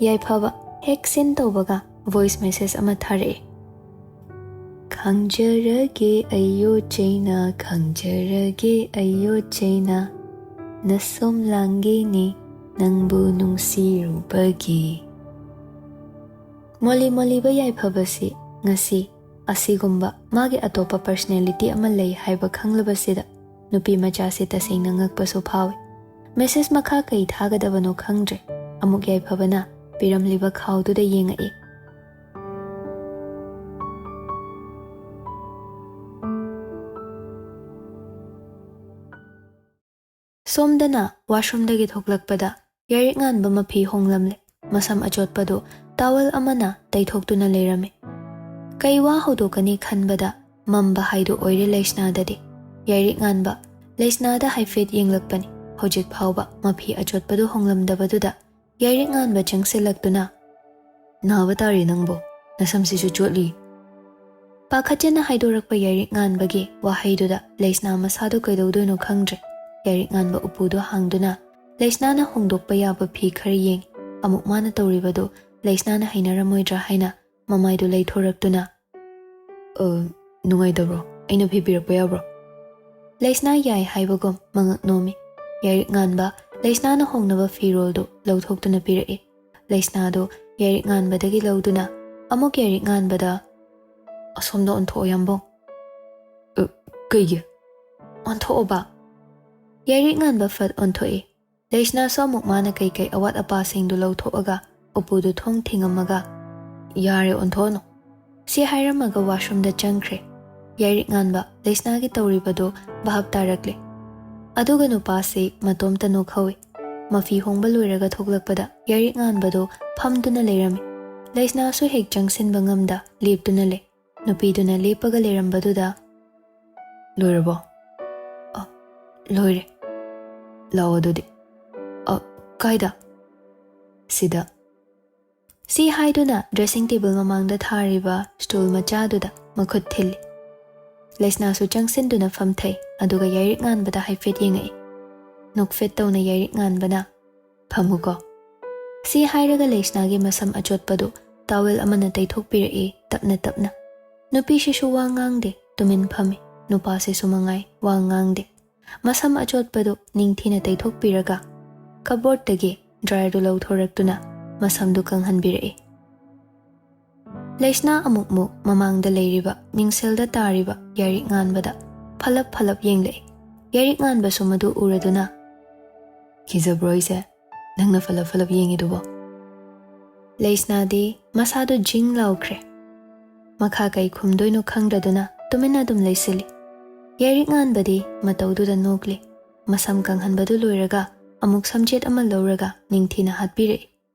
ꯌꯥꯏꯐꯕ ꯍꯦꯛ ꯁꯤꯟ ꯇꯧꯕꯒ ꯚꯣꯏꯁ ꯃꯦꯁꯦꯖ ꯑꯃ ꯊꯥꯔꯛꯑꯦ꯫ ꯈꯪꯖꯔꯒꯦ ꯑꯩꯌꯣ ꯆꯩꯅꯥ, ꯈꯪꯖꯔꯒꯦ ꯑꯩꯌꯣ ꯆꯩꯅꯥ, ꯅꯁꯣꯝ ꯂꯥꯡꯒꯦꯅꯦ ꯅꯪꯕꯨ ꯅꯨꯡꯁꯤꯔꯨꯕꯒꯤ꯫ ꯃꯣꯂꯤ ꯃꯣꯂꯤꯕ ꯌꯥꯏꯐꯕꯁꯤ ꯉꯁꯤ ꯑꯁꯤꯒꯨꯝꯕ ꯃꯥꯒꯤ ꯑꯇꯣꯞꯄ personality ꯑꯃ ꯂꯩ ꯍꯥꯏꯕ ꯈꯪꯂꯕꯁꯤꯗ ꯅꯨꯄꯤ ꯃꯆꯥꯁꯤ ꯇꯁꯦꯡꯅ ꯉꯛꯄꯁꯨ ꯐꯥꯎꯏ꯫ Message ꯃꯈꯥ ꯀꯩ ꯊꯥꯒꯗꯕꯅꯣ ꯈꯪꯗ꯭ꯔꯦ꯫ ꯑꯃꯨꯛ ꯌꯥꯏꯐꯕꯅ ꯄꯤꯔꯝꯂꯤꯕ ꯈꯥꯎꯗꯨꯗ ꯌꯦꯡꯉꯛꯏ꯫ ꯁꯣꯝꯗꯅ washroomꯗꯒꯤ ꯊꯣꯛꯂꯛꯄꯗ ꯌꯥꯏꯔꯤꯛ ꯉꯥꯟꯕ ꯃꯐꯤ ꯍꯣꯡꯂꯝꯂꯦ꯫ ꯃꯁꯝ ꯑꯆꯣꯠꯄꯗꯨ towel ꯑꯃꯅ ꯇꯩꯊꯣꯛꯇꯨꯅ ꯂꯩꯔꯝꯃꯤ꯫ ꯀꯩ ꯋꯥ ꯍꯧꯗꯣꯛꯀꯅꯤ ꯈꯟꯕꯗ ꯃꯝꯕ ꯍꯥꯏꯗꯨ ꯑꯣꯏꯔꯦ ꯂꯩꯁꯅꯥꯗꯗꯤ꯫ ꯌꯥꯏꯔꯤꯛ ꯉꯥꯟꯕ ꯂꯩꯁꯅꯥꯗ ꯍꯥꯏꯐꯦꯠ ꯌꯦꯡꯂꯛꯄꯅꯤ꯫ ꯍꯧꯖꯤꯛ ꯐꯥꯎꯕ ꯃꯐꯤ ꯑꯆꯣꯠꯄꯗꯨ ꯍꯣꯡꯂꯝꯗꯕꯗꯨꯗ ꯌꯥꯏꯔꯤꯛ ꯉꯥꯟꯕ ꯆꯪꯁꯤꯜꯂꯛꯇꯨꯅ, "ꯅꯥꯕ ꯇꯥꯔꯦ ꯅꯪꯕꯨ, ꯅꯁꯝꯁꯤꯁꯨ ꯆꯣꯠꯂꯤ꯫" ꯄꯥꯈꯠꯆꯅ ꯍꯥꯏꯗꯣꯔꯛꯄ ꯌꯥꯏꯔꯤꯛ ꯉꯥꯟꯕꯒꯤ ꯋꯥꯍꯩꯗꯨꯗ ꯂꯩꯁꯅꯥ ꯃꯁꯥꯗꯨ ꯀꯩꯗꯧꯗꯣꯏꯅꯣ ꯈꯪꯗ꯭ꯔꯦ꯫ ꯌꯥꯏꯔꯤꯛ ꯉꯥꯟꯕ ꯎꯄꯨꯗꯨ ꯍꯥꯡꯗꯨꯅ ꯂꯩꯁꯅꯥꯅ ꯍꯣꯡꯗꯣꯛꯄ ꯌꯥꯕ ꯐꯤ ꯈꯔ ꯌꯦꯡꯉꯤ꯫ ꯑꯃꯨꯛ ꯃꯥꯅ ꯇꯧꯔꯤꯕꯗꯨ ꯂꯩꯁꯅꯥꯅ ꯍꯩꯅꯔꯝꯃꯣꯏꯗ꯭ꯔꯥ ꯍꯥꯏꯅ ꯃꯃꯥꯏꯗꯨ ꯂꯩꯊꯣꯔꯛꯇꯨꯅ, "ꯑ, ꯅꯨꯡꯉꯥꯏꯇꯕ꯭ꯔꯣ? ꯑꯩꯅ ꯐꯤ ꯄꯤꯔꯛꯄ ꯌꯥꯕ꯭ꯔꯣ?" ꯂꯩꯁꯅꯥ ꯌꯥꯏ ꯍꯥꯏꯕꯒꯨꯝ ꯃꯉꯛ ꯅꯣꯝꯃꯤ꯫ ꯌꯥꯏꯔꯤꯛ ꯉꯥꯟꯕ ꯂꯩꯁꯅꯥꯅ ꯍꯣꯡꯅꯕ ꯐꯤꯔꯣꯜꯗꯨ ꯂꯧꯊꯣꯛꯇꯨꯅ ꯄꯤꯔꯛꯏ꯫ ꯂꯩꯁꯅꯥꯗꯨ ꯌꯥꯏꯔꯤꯛ ꯉꯥꯟꯕꯗꯒꯤ ꯂꯧꯗꯨꯅ ꯑꯃꯨꯛ ꯌꯥꯏꯔꯤꯛ ꯉꯥꯟꯕꯗ, "ꯑꯁꯣꯝꯗ ꯑꯣꯟꯊꯣꯛꯑꯣ ꯌꯥꯝꯕꯧ꯫" "ꯑ, ꯀꯩꯒꯤ?" "ꯑꯣꯟꯊꯣꯛꯑꯣꯕ꯫" ꯌꯥꯏꯔꯤꯛ ꯉꯥꯟꯕ ꯐꯠ ꯑꯣꯟꯊꯣꯛꯏ꯫ ꯂꯩꯁꯅꯥꯁꯨ ꯑꯃꯨꯛ ꯃꯥꯅ ꯀꯩꯀꯩ ꯑꯋꯥꯠ ꯑꯄꯥꯁꯤꯡꯗꯨ ꯂꯧꯊꯣꯛꯑꯒ ꯎꯄꯨꯗꯨ ꯊꯣꯡ ꯊꯤꯡꯉꯝꯃꯒ, "ꯌꯥꯔꯦ, ꯑꯣꯟꯊꯣꯛꯑꯅꯨ꯫" ꯁꯤ ꯍꯥꯏꯔꯝꯃꯒ washroomꯗ ꯆꯪꯈ꯭ꯔꯦ꯫ ꯌꯥꯏꯔꯤꯛ ꯉꯥꯟꯕ ꯂꯩꯁꯅꯥꯒꯤ ꯇꯧꯔꯤꯕꯗꯨ ꯚꯥꯞ ꯇꯥꯔꯛꯂꯦ꯫ ꯑꯗꯨꯒ ꯅꯨꯄꯥꯁꯤ ꯃꯇꯣꯝꯇ ꯅꯣꯛꯍꯧꯏ꯫ ꯃꯐꯤ ꯍꯣꯡꯕ ꯂꯣꯏꯔꯒ ꯊꯣꯛꯂꯛꯄꯗ ꯌꯥꯏꯔꯤꯛ ꯉꯥꯟꯕꯗꯨ ꯐꯝꯗꯨꯅ ꯂꯩꯔꯝꯃꯤ꯫ ꯂꯩꯁꯅꯥꯁꯨ ꯍꯦꯛ ꯆꯪꯁꯤꯟꯕ ꯉꯝꯗ ꯂꯦꯞꯇꯨꯅ ꯂꯩ꯫ ꯅꯨꯄꯤꯗꯨꯅ ꯂꯦꯞꯄꯒ ꯂꯩꯔꯝꯕꯗꯨꯗ, "ꯂꯣꯏꯔꯕꯣ?" "ꯑ, ꯂꯣꯏꯔꯦ꯫" "ꯂꯥꯛꯑꯣ ꯑꯗꯨꯗꯤ꯫" "ꯑ, ꯀꯥꯏꯗ?" "ꯁꯤꯗ꯫" ꯁꯤ ꯍꯥꯏꯗꯨꯅ dressing table ꯃꯃꯥꯡꯗ ꯊꯥꯔꯤꯕ stool ꯃꯆꯥꯗꯨꯗ ꯃꯈꯨꯠ ꯊꯤꯜꯂꯤ꯫ ꯂꯩꯁꯅꯥꯁꯨ ꯆꯪꯁꯤꯟꯗꯨꯅ ꯐꯝꯊꯩ, ꯑꯗꯨꯒ ꯌꯥꯏꯔꯤꯛ ꯉꯥꯟꯕꯗ ꯍꯥꯏꯐꯦꯠ ꯌꯦꯡꯉꯛꯏ꯫ ꯅꯣꯛꯐꯦꯠ ꯇꯧꯅ ꯌꯥꯏꯔꯤꯛ ꯉꯥꯟꯕꯅ, "ꯐꯝꯃꯨꯀꯣ꯫" ꯁꯤ ꯍꯥꯏꯔꯒ ꯂꯩꯁꯅꯥꯒꯤ ꯃꯁꯝ ꯑꯆꯣꯠꯄꯗꯨ towel ꯑꯃꯅ ꯇꯩꯊꯣꯛꯄꯤꯔꯛꯏ ꯇꯞꯅ ꯇꯞꯅ꯫ ꯅꯨꯄꯤꯁꯤꯁꯨ ꯋꯥ ꯉꯥꯡꯗꯦ, ꯇꯨꯃꯤꯟ ꯐꯝꯃꯤ꯫ ꯅꯨꯄꯥꯁꯤꯁꯨ ꯃꯉꯥꯏ, ꯋꯥ ꯉꯥꯡꯗꯦ꯫ ꯃꯁꯝ ꯑꯆꯣꯠꯄꯗꯨ ꯅꯤꯡꯊꯤꯅ ꯇꯩꯊꯣꯛꯄꯤꯔꯒ ꯀꯞꯕꯣꯔꯗꯇꯒꯤ ꯗ꯭ꯔꯥꯏꯌꯔꯗꯨ ꯂꯧꯊꯣꯔꯛꯇꯨꯅ ꯃꯁꯝꯗꯨ ꯀꯪꯍꯟꯕꯤꯔꯛꯏ꯫ ꯂꯩꯁꯅꯥ ꯑꯃꯨꯛꯃꯨꯛ ꯃꯃꯥꯡꯗ ꯂꯩꯔꯤꯕ ꯅꯤꯡꯁꯦꯜꯗ ꯇꯥꯔꯤꯕ ꯌꯥꯏꯔꯤꯛ ꯉꯥꯟꯕꯗ ꯐꯂꯞ ꯐꯂꯞ ꯌꯦꯡꯂꯛꯏ꯫ ꯌꯥꯏꯔꯤꯛ ꯉꯥꯟꯕꯁꯨ ꯃꯗꯨ ꯎꯔꯗꯨꯅ, "ꯀꯤꯖꯕ꯭ꯔꯣ ꯑꯩꯁꯦ, ꯅꯪꯅ ꯐꯂꯞ ꯐꯂꯞ ꯌꯦꯡꯉꯤꯗꯨꯕꯣ?" ꯂꯩꯁꯅꯥꯗꯤ ꯃꯁꯥꯗꯨ ꯖꯤꯡ ꯂꯥꯎꯈ꯭ꯔꯦ꯫ ꯃꯈꯥ ꯀꯩ ꯈꯨꯝꯗꯣꯏꯅꯣ ꯈꯪꯗ꯭ꯔꯗꯨꯅ ꯇꯨꯃꯤꯟꯅ ꯑꯗꯨꯝ ꯂꯩꯁꯤꯜꯂꯤ꯫ ꯌꯥꯏꯔꯤꯛ ꯉꯥꯟꯕꯗꯤ ꯃꯇꯧꯗꯨꯗ ꯅꯣꯛꯂꯤ꯫ ꯃꯁꯝ ꯀꯪꯍꯟꯕꯗꯨ ꯂꯣꯏꯔꯒ ꯑꯃꯨꯛ ꯁꯝꯖꯦꯠ ꯑꯃ ꯂꯧꯔꯒ ꯅꯤꯡꯊꯤꯅ ꯍꯥꯠꯄꯤꯔꯛꯏ꯫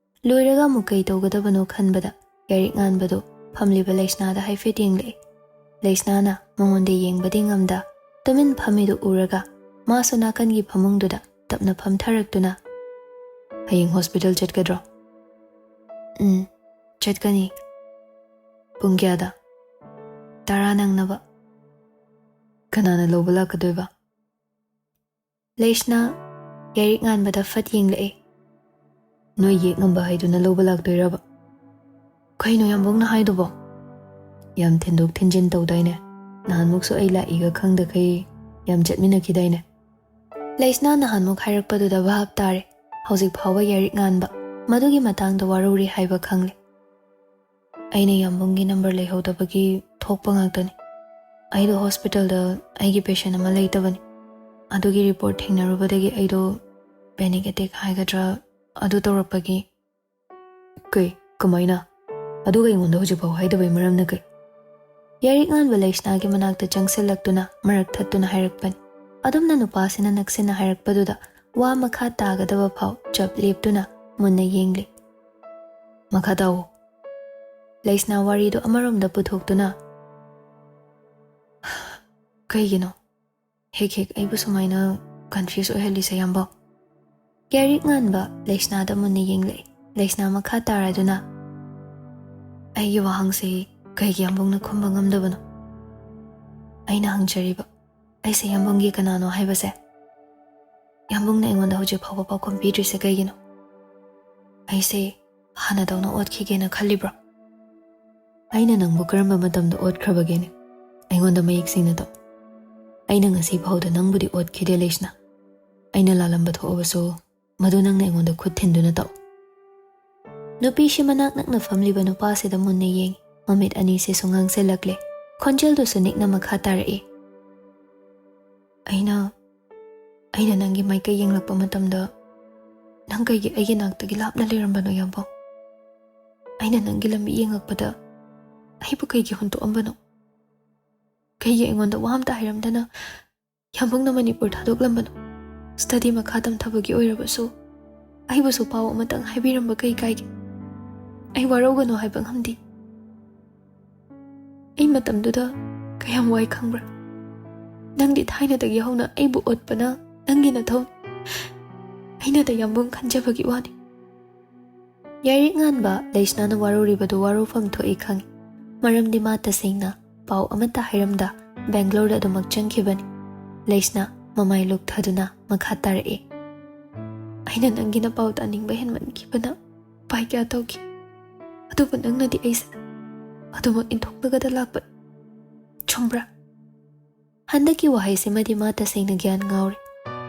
ꯂꯣꯏꯔꯒ ꯑꯃꯨꯛ ꯀꯩ ꯇꯧꯒꯗꯕꯅꯣ ꯈꯟꯕꯗ ꯌꯥꯏꯔꯤꯛ ꯉꯥꯟꯕꯗꯨ ꯐꯝꯂꯤꯕ ꯂꯩꯁꯅꯥꯗ ꯍꯥꯏꯐꯦꯠ ꯌꯦꯡꯂꯛꯏ꯫ ꯂꯩꯁꯅꯥꯅ ꯃꯉꯣꯟꯗ ꯌꯦꯡꯕꯗꯤ ꯉꯝꯗ ꯇꯨꯃꯤꯟ ꯐꯝꯃꯤꯗꯨ ꯎꯔꯒ ꯃꯥꯁꯨ ꯅꯥꯀꯟꯒꯤ ꯐꯃꯨꯡꯗꯨꯗ ꯇꯞꯅ ꯐꯝꯊꯔꯛꯇꯨꯅ, "ꯍꯌꯦꯡ ꯍꯣꯁꯄꯤꯇꯥꯜ ꯆꯠꯀꯗ꯭ꯔꯣ?" "ꯎꯝ, ꯆꯠꯀꯅꯤ꯫ ꯄꯨꯡ ꯀꯌꯥꯗ?" "ꯇꯔꯥ ꯅꯪꯅꯕ꯫" "ꯀꯅꯥꯅ ꯂꯧꯕ ꯂꯥꯛꯀꯗꯣꯏꯕ?" ꯂꯩꯁꯅꯥ ꯌꯥꯏꯔꯤꯛ ꯉꯥꯟꯕꯗ ꯐꯠ ꯌꯦꯡꯂꯛꯏ꯫ "ꯅꯣꯏ ꯌꯦꯛ ꯉꯝꯕ ꯍꯥꯏꯗꯨꯅ ꯂꯧꯕ ꯂꯥꯛꯇꯣꯏꯔꯕ?" "ꯀꯩꯅꯣ ꯌꯥꯝꯕꯨꯡꯅ ꯍꯥꯏꯗꯨꯕꯣ? ꯌꯥꯝ ꯊꯤꯟꯗꯣꯛ ꯊꯤꯟꯖꯤꯟ ꯇꯧꯗꯥꯏꯅꯦ? ꯅꯍꯥꯟꯃꯨꯛꯁꯨ ꯑꯩ ꯂꯥꯛꯏꯒ ꯈꯪꯗꯈꯩ ꯌꯥꯝ ꯆꯠꯃꯤꯟꯅꯈꯤꯗꯥꯏꯅꯦ?" ꯂꯩꯁꯅꯥ ꯅꯍꯥꯟꯃꯨꯛ ꯍꯥꯏꯔꯛꯄꯗꯨꯗ ꯚꯥꯞ ꯇꯥꯔꯦ꯫ ꯍꯧꯖꯤꯛ ꯐꯥꯎꯕ ꯌꯥꯏꯔꯤꯛ ꯉꯥꯟꯕ ꯃꯗꯨꯒꯤ ꯃꯇꯥꯡꯗ ꯋꯥꯔꯧꯔꯤ ꯍꯥꯏꯕ ꯈꯪꯂꯦ꯫ "ꯑꯩꯅ ꯌꯥꯝꯕꯨꯡꯒꯤ ꯅꯝꯕꯔ ꯂꯩꯍꯧꯗꯕꯒꯤ ꯊꯣꯛꯄ ꯉꯥꯛꯇꯅꯤ꯫ ꯑꯩꯗꯣ ꯍꯣꯁꯄꯤꯇꯥꯜꯗ ꯑꯩꯒꯤ ꯄꯦꯁꯦꯟ ꯑꯃ ꯂꯩꯇꯕꯅꯤ꯫ ꯑꯗꯨꯒꯤ ꯔꯤꯄꯣꯔꯠ ꯊꯦꯡꯅꯔꯨꯕꯗꯒꯤ ꯑꯩꯗꯣ ꯄꯦꯅꯤꯛ ꯑꯦꯇꯦꯛ ꯍꯥꯏꯒꯗ꯭ꯔꯥ, ꯑꯗꯨ ꯇꯧꯔꯛꯄꯒꯤ꯫" "ꯀꯩ? ꯀꯃꯥꯏꯅ? ꯑꯗꯨꯒ ꯑꯩꯉꯣꯟꯗ ꯍꯧꯖꯤꯛꯐꯥꯎ ꯍꯥꯏꯗꯕꯩ ꯃꯔꯝꯅ ꯀꯩ?" ꯌꯥꯏꯔꯤꯛ ꯉꯥꯟꯕ ꯂꯩꯁꯅꯥꯒꯤ ꯃꯅꯥꯛꯇ ꯆꯪꯁꯤꯜꯂꯛꯇꯨꯅ ꯃꯔꯛ ꯊꯠꯇꯨꯅ ꯍꯥꯏꯔꯛꯄꯅꯤ꯫ ꯑꯗꯨꯝꯅ ꯅꯨꯄꯥꯁꯤꯅ ꯅꯛꯁꯤꯟꯅ ꯍꯥꯏꯔꯛꯄꯗꯨꯗ ꯋꯥ ꯃꯈꯥ ꯇꯥꯒꯗꯕ ꯐꯥꯎ ꯆꯞ ꯂꯦꯞꯇꯨꯅ ꯃꯨꯟꯅ ꯌꯦꯡꯂꯤ꯫ "ꯃꯈꯥ ꯇꯥꯎꯑꯣ꯫" ꯂꯩꯁꯅꯥ ꯋꯥꯔꯤꯗꯨ ꯑꯃꯔꯣꯝꯗ ꯄꯨꯊꯣꯛꯇꯨꯅ, "ꯀꯩꯒꯤꯅꯣ ꯍꯦꯛ ꯍꯦꯛ ꯑꯩꯕꯨ ꯁꯨꯃꯥꯏꯅ ꯀꯟꯐ꯭ꯌꯨꯁ ꯑꯣꯏꯍꯜꯂꯤꯁꯦ, ꯌꯥꯝꯕꯧ?" ꯌꯥꯏꯔꯤꯛ ꯉꯥꯟꯕ ꯂꯩꯁꯅꯥꯗ ꯃꯨꯟꯅ ꯌꯦꯡꯂꯛꯏ꯫ ꯂꯩꯁꯅꯥ ꯃꯈꯥ ꯇꯥꯔꯗꯨꯅ, "ꯑꯩꯒꯤ ꯋꯥꯍꯪꯁꯤ ꯀꯩꯒꯤ ꯌꯥꯝꯕꯨꯡꯅ ꯈꯨꯝꯕ ꯉꯝꯗꯕꯅꯣ? ꯑꯩꯅ ꯍꯪꯖꯔꯤꯕ, ꯑꯩꯁꯦ ꯌꯥꯝꯕꯨꯡꯒꯤ ꯀꯅꯥꯅꯣ ꯍꯥꯏꯕꯁꯦ, ꯌꯥꯝꯕꯨꯡꯅ ꯑꯩꯉꯣꯟꯗ ꯍꯧꯖꯤꯛ ꯐꯥꯎꯕ ꯄꯥꯎꯈꯨꯝ ꯄꯤꯗ꯭ꯔꯤꯁꯦ ꯀꯩꯒꯤꯅꯣ? ꯑꯩꯁꯦ ꯍꯥꯟꯅꯗꯧꯅ ꯑꯣꯠꯈꯤꯒꯦꯅ ꯈꯜꯂꯤꯕ꯭ꯔꯣ?" ꯑꯩꯅ ꯅꯪꯕꯨ ꯀꯔꯝꯕ ꯃꯇꯝꯗ ꯑꯣꯠꯈ꯭ꯔꯕꯒꯦꯅꯦ? ꯑꯩꯉꯣꯟꯗ ꯃꯌꯦꯛ ꯁꯦꯡꯅ ꯇꯧ꯫ ꯑꯩꯅ ꯉꯁꯤ ꯐꯥꯎꯗ ꯅꯪꯕꯨꯗꯤ ꯑꯣꯠꯈꯤꯗꯦ, ꯂꯩꯁꯅꯥ꯫ ꯑꯩꯅ ꯂꯥꯜꯂꯝꯕ ꯊꯣꯛꯑꯕꯁꯨ, ꯃꯗꯨ ꯅꯪꯅ ꯑꯩꯉꯣꯟꯗ ꯈꯨꯠ ꯊꯤꯟꯗꯨꯅ ꯇꯧ꯫ ꯅꯨꯄꯤꯁꯤ ꯃꯅꯥꯛ ꯅꯛꯅ ꯐꯝꯂꯤꯕ ꯅꯨꯄꯥꯁꯤꯗ ꯃꯨꯟꯅ ꯌꯦꯡꯉꯤ꯫ ꯃꯃꯤꯠ ꯑꯅꯤꯁꯤꯁꯨ ꯉꯥꯡꯁꯤꯜꯂꯛꯂꯦ꯫ ꯈꯣꯟꯖꯦꯜꯗꯨꯁꯨ ꯅꯤꯛꯅ ꯃꯈꯥ ꯇꯥꯔꯛꯏ꯫ ꯑꯩꯅ, ꯑꯩꯅ ꯅꯪꯒꯤ ꯃꯥꯏꯀꯩ ꯌꯦꯡꯂꯛꯄ ꯃꯇꯝꯗ, ꯅꯪ ꯀꯩꯒꯤ ꯑꯩꯒꯤ ꯅꯥꯛꯇꯒꯤ ꯂꯥꯞꯅ ꯂꯩꯔꯝꯕꯅꯣ, ꯌꯥꯝꯕꯧ? ꯑꯩꯅ ꯅꯪꯒꯤ ꯂꯝꯕꯤ ꯌꯦꯡꯉꯛꯄꯗ, ꯑꯩꯕꯨ ꯀꯩꯒꯤ ꯍꯨꯟꯗꯣꯛꯑꯝꯕꯅꯣ? ꯀꯩꯒꯤ ꯑꯩꯉꯣꯟꯗ ꯋꯥ ꯑꯝꯇ ꯍꯥꯏꯔꯝꯗꯅ ꯌꯥꯝꯕꯧꯅ ꯃꯅꯤꯄꯨꯔ ꯊꯥꯗꯣꯛꯂꯝꯕꯅꯣ? ꯁ꯭ꯇꯗꯤ ꯃꯈꯥ ꯇꯝꯊꯕꯒꯤ ꯑꯣꯏꯔꯕꯁꯨ, ꯑꯩꯕꯨꯁꯨ ꯄꯥꯎ ꯑꯃꯇꯪ ꯍꯥꯏꯕꯤꯔꯝꯕ ꯀꯩ ꯀꯥꯏꯒꯦ? ꯑꯩ ꯋꯥꯔꯧꯒꯅꯨ ꯍꯥꯏꯕ ꯉꯝꯗꯦ꯫ ꯑꯩ ꯃꯇꯝꯗꯨꯗ ꯀꯌꯥꯝ ꯋꯥꯏ ꯈꯪꯕ꯭ꯔꯥ? ꯅꯪꯗꯤ ꯊꯥꯏꯅꯗꯒꯤ ꯍꯧꯅ ꯑꯩꯕꯨ ꯑꯣꯠꯄꯅ ꯅꯪꯒꯤ ꯅꯊꯧꯅꯤ꯫ ꯑꯩꯅꯗ ꯌꯥꯝꯕꯨꯡ ꯈꯟꯖꯕꯒꯤ ꯋꯥꯅꯤ꯫ ꯌꯥꯏꯔꯤꯛ ꯉꯥꯟꯕ ꯂꯩꯁꯅꯥꯅ ꯋꯥꯔꯧꯔꯤꯕꯗꯨ ꯋꯥꯔꯧꯐꯝ ꯊꯣꯛꯏ ꯈꯪꯏ꯫ ꯃꯔꯝꯗꯤ ꯃꯥ ꯇꯁꯦꯡꯅ ꯄꯥꯎ ꯑꯃꯠꯇ ꯍꯥꯏꯔꯝꯗ ꯕꯦꯡꯒ꯭ꯂꯣꯔꯗ ꯑꯗꯨꯃꯛ ꯆꯪꯈꯤꯕꯅꯤ꯫ ꯂꯩꯁꯅꯥ ꯃꯃꯥꯏ ꯂꯨꯛꯊꯗꯨꯅ ꯃꯈꯥ ꯇꯥꯔꯛꯏ꯫ ꯑꯩꯅ ꯅꯪꯒꯤ ꯅꯄꯥꯎ ꯇꯥꯅꯤꯡꯕ ꯍꯦꯟꯃꯟꯈꯤꯕꯅ ꯎꯄꯥꯏ ꯀꯌꯥ ꯇꯧꯈꯤ꯫ ꯑꯗꯨꯕꯨ ꯅꯪꯅꯗꯤ ꯑꯩꯁꯦ ꯑꯗꯨꯃꯛ ꯏꯟꯊꯣꯛꯂꯒꯗ ꯂꯥꯛꯄꯅꯤ꯫ ꯆꯨꯝꯕ꯭ꯔꯥ? ꯍꯟꯗꯛꯀꯤ ꯋꯥꯍꯩꯁꯤꯃꯗꯤ ꯃꯥ ꯇꯁꯦꯡꯅ ꯒ꯭ꯌꯥꯟ ꯉꯥꯎꯔꯦ꯫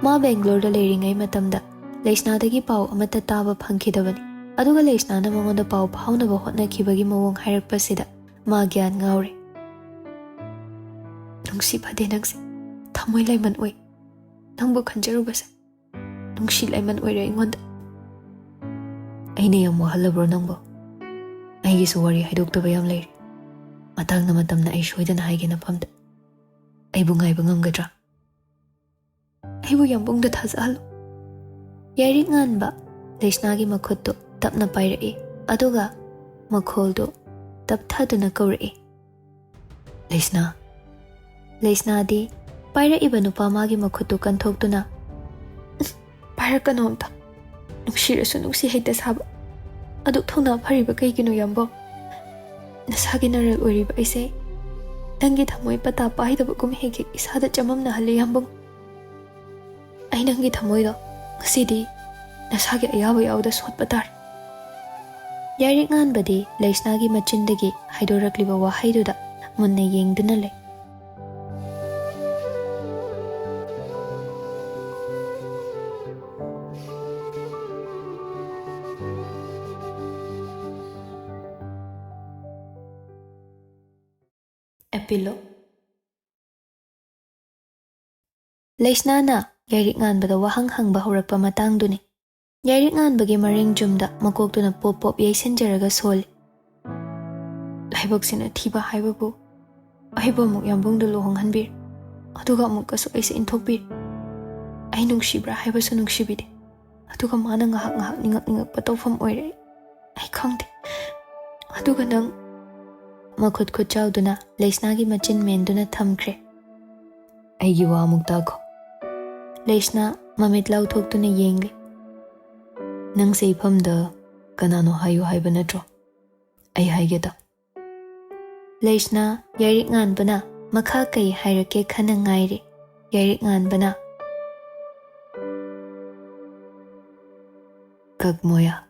ꯃꯥ ꯕꯦꯡꯒ꯭ꯂꯣꯔꯗ ꯂꯩꯔꯤꯉꯩ ꯃꯇꯝꯗ ꯂꯩꯁꯅꯥꯗꯒꯤ ꯄꯥꯎ ꯑꯃꯠꯇ ꯇꯥꯕ ꯐꯪꯈꯤꯗꯕꯅꯤ꯫ ꯑꯗꯨꯒ ꯂꯩꯁꯅꯥꯅ ꯃꯉꯣꯟꯗ ꯄꯥꯎ ꯐꯥꯎꯅꯕ ꯍꯣꯠꯅꯈꯤꯕꯒꯤ ꯃꯑꯣꯡ ꯍꯥꯏꯔꯛꯄꯁꯤꯗ ꯃꯥ ꯒ꯭ꯌꯥꯟ ꯉꯥꯎꯔꯦ꯫ ꯅꯨꯡꯁꯤ ꯐꯗꯦ ꯅꯪꯁꯦ꯫ ꯊꯃꯣꯏ ꯂꯩꯃꯟ ꯑꯣꯏ꯫ ꯅꯪꯕꯨ ꯈꯟꯖꯔꯨꯕꯁꯦ ꯅꯨꯡꯁꯤ ꯂꯩꯃꯟ ꯑꯣꯏꯔꯦ ꯑꯩꯉꯣꯟꯗ꯫ ꯑꯩꯅ ꯌꯥꯝ ꯋꯥꯍꯜꯂꯕ꯭ꯔꯣ ꯅꯪꯕꯣ? ꯑꯩꯒꯤꯁꯨ ꯋꯥꯔꯤ ꯍꯥꯏꯗꯣꯛꯇꯕ ꯌꯥꯝ ꯂꯩꯔꯤ꯫ ꯃꯇꯥꯡꯅ ꯃꯇꯝꯅ ꯑꯩ ꯁꯣꯏꯗꯅ ꯍꯥꯏꯒꯦ ꯅꯐꯝꯗ꯫ ꯑꯩꯕꯨ ꯉꯥꯏꯕ ꯉꯝꯒꯗ꯭ꯔꯥ? ꯑꯩꯕꯨ ꯌꯥꯝꯕꯨꯡꯗ ꯊꯥꯖꯍꯜꯂꯨ꯫ ꯌꯥꯏꯔꯤꯛ ꯉꯥꯟꯕ ꯂꯩꯁꯅꯥꯒꯤ ꯃꯈꯨꯠꯇꯨ ꯇꯞꯅ ꯄꯥꯏꯔꯛꯏ, ꯑꯗꯨꯒ ꯃꯈꯣꯜꯗꯨ ꯇꯞꯊꯗꯨꯅ ꯀꯧꯔꯛꯏ꯫ ꯂꯩꯁꯅꯥ꯫ ꯂꯩꯁꯅꯥꯗꯤ ꯄꯥꯏꯔꯛꯏꯕ ꯅꯨꯄꯥ ꯃꯥꯒꯤ ꯃꯈꯨꯠꯇꯨ ꯀꯟꯊꯣꯛꯇꯨꯅ, "ꯄꯥꯏꯔꯛꯀꯅꯣ ꯑꯝꯇ꯫ ꯅꯨꯡꯁꯤꯔꯁꯨ ꯅꯨꯡꯁꯤ ꯍꯩꯇ ꯁꯥꯕ꯫ ꯑꯗꯨꯛ ꯊꯧꯅꯥ ꯐꯔꯤꯕ ꯀꯩꯒꯤꯅꯣ, ꯌꯥꯝꯕꯧ? ꯅꯁꯥꯒꯤ ꯅꯔꯜ ꯑꯣꯏꯔꯤꯕ ꯑꯩꯁꯦ ꯅꯪꯒꯤ ꯊꯃꯣꯏ ꯄꯇꯥ ꯄꯥꯏꯗꯕꯒꯨꯝ ꯍꯦꯛ ꯍꯦꯛ ꯏꯁꯥꯗ ꯆꯃꯝꯅꯍꯜꯂꯤ, ꯌꯥꯝꯕꯧ꯫ ꯑꯩ ꯅꯪꯒꯤ ꯊꯃꯣꯏꯗꯣ ꯉꯁꯤꯗꯤ ꯅꯁꯥꯒꯤ ꯑꯌꯥꯕ ꯌꯥꯎꯗ ꯁꯣꯠꯄ ꯇꯥꯔꯦ꯫ ꯌꯥꯏꯔꯤꯛ ꯉꯥꯟꯕꯗꯤ ꯂꯩꯁꯅꯥꯒꯤ ꯃꯆꯤꯟꯗꯒꯤ ꯍꯥꯏꯗꯣꯔꯛꯂꯤꯕ ꯋꯥꯍꯩꯗꯨꯗ ꯃꯨꯟꯅ ꯌꯦꯡꯗꯨꯅ ꯂꯩ꯫ ꯑꯦꯄꯤꯂꯣꯒ꯫ ꯂꯩꯁꯅꯥꯅ ꯌꯥꯏꯔꯤꯛ ꯉꯥꯟꯕꯗ ꯋꯥꯍꯪ ꯍꯪꯕ ꯍꯧꯔꯛꯄ ꯃꯇꯥꯡꯗꯨꯅꯤ꯫ ꯌꯥꯏꯔꯤꯛ ꯉꯥꯟꯕꯒꯤ ꯃꯔꯦꯡ ꯆꯨꯝꯗ ꯃꯀꯣꯛꯇꯨꯅ ꯄꯣꯞ ꯄꯣꯞ ꯌꯩꯁꯤꯟꯖꯔꯒ ꯁꯣꯜꯂꯤ꯫ ꯂꯥꯏꯕꯛꯁꯤꯅ ꯊꯤꯕ ꯍꯥꯏꯕꯕꯨ ꯑꯩꯕꯨ ꯑꯃꯨꯛ ꯌꯥꯝꯕꯨꯡꯗ ꯂꯨꯍꯣꯡꯍꯟꯕꯤꯔꯦ, ꯑꯗꯨꯒ ꯑꯃꯨꯛꯀꯁꯨ ꯑꯩꯁꯦ ꯏꯟꯊꯣꯛꯄꯤꯔꯦ꯫ ꯑꯩ ꯅꯨꯡꯁꯤꯕ꯭ꯔꯥ ꯍꯥꯏꯕꯁꯨ ꯅꯨꯡꯁꯤꯕꯤꯗꯦ, ꯑꯗꯨꯒ ꯃꯥꯅ ꯉꯥꯏꯍꯥꯛ ꯉꯥꯏꯍꯥꯛ ꯅꯤꯡꯉꯛ ꯅꯤꯡꯉꯛꯄ ꯇꯧꯐꯝ ꯑꯣꯏꯔꯦ꯫ ꯑꯩ ꯈꯪꯗꯦ꯫ ꯑꯗꯨꯒ ꯅꯪ꯫ ꯃꯈꯨꯠ ꯈꯨꯠ ꯆꯥꯎꯗꯨꯅ ꯂꯩꯁꯅꯥꯒꯤ ꯃꯆꯤꯟ ꯃꯦꯟꯗꯨꯅ ꯊꯝꯈ꯭ꯔꯦ꯫ ꯑꯩꯒꯤ ꯋꯥ ꯑꯃꯨꯛ ꯇꯥꯈꯣ꯫ ꯂꯩꯁꯅꯥ ꯃꯃꯤꯠ ꯂꯥꯎꯊꯣꯛꯇꯨꯅ ꯌꯦꯡꯂꯤ꯫ ꯅꯪꯁꯦ ꯏꯐꯝꯗ ꯀꯅꯥꯅꯣ ꯍꯥꯏꯌꯨ ꯍꯥꯏꯕ ꯅꯠꯇ꯭ꯔꯣ? ꯑꯩ ꯍꯥꯏꯒꯦꯗ꯫ ꯂꯩꯁꯅꯥ ꯌꯥꯏꯔꯤꯛ ꯉꯥꯟꯕꯅ ꯃꯈꯥ ꯀꯩ ꯍꯥꯏꯔꯛꯀꯦ ꯈꯟꯅ ꯉꯥꯏꯔꯤ꯫ ꯌꯥꯏꯔꯤꯛ ꯉꯥꯟꯕꯅ, ꯀꯛꯃꯣꯌꯥ꯫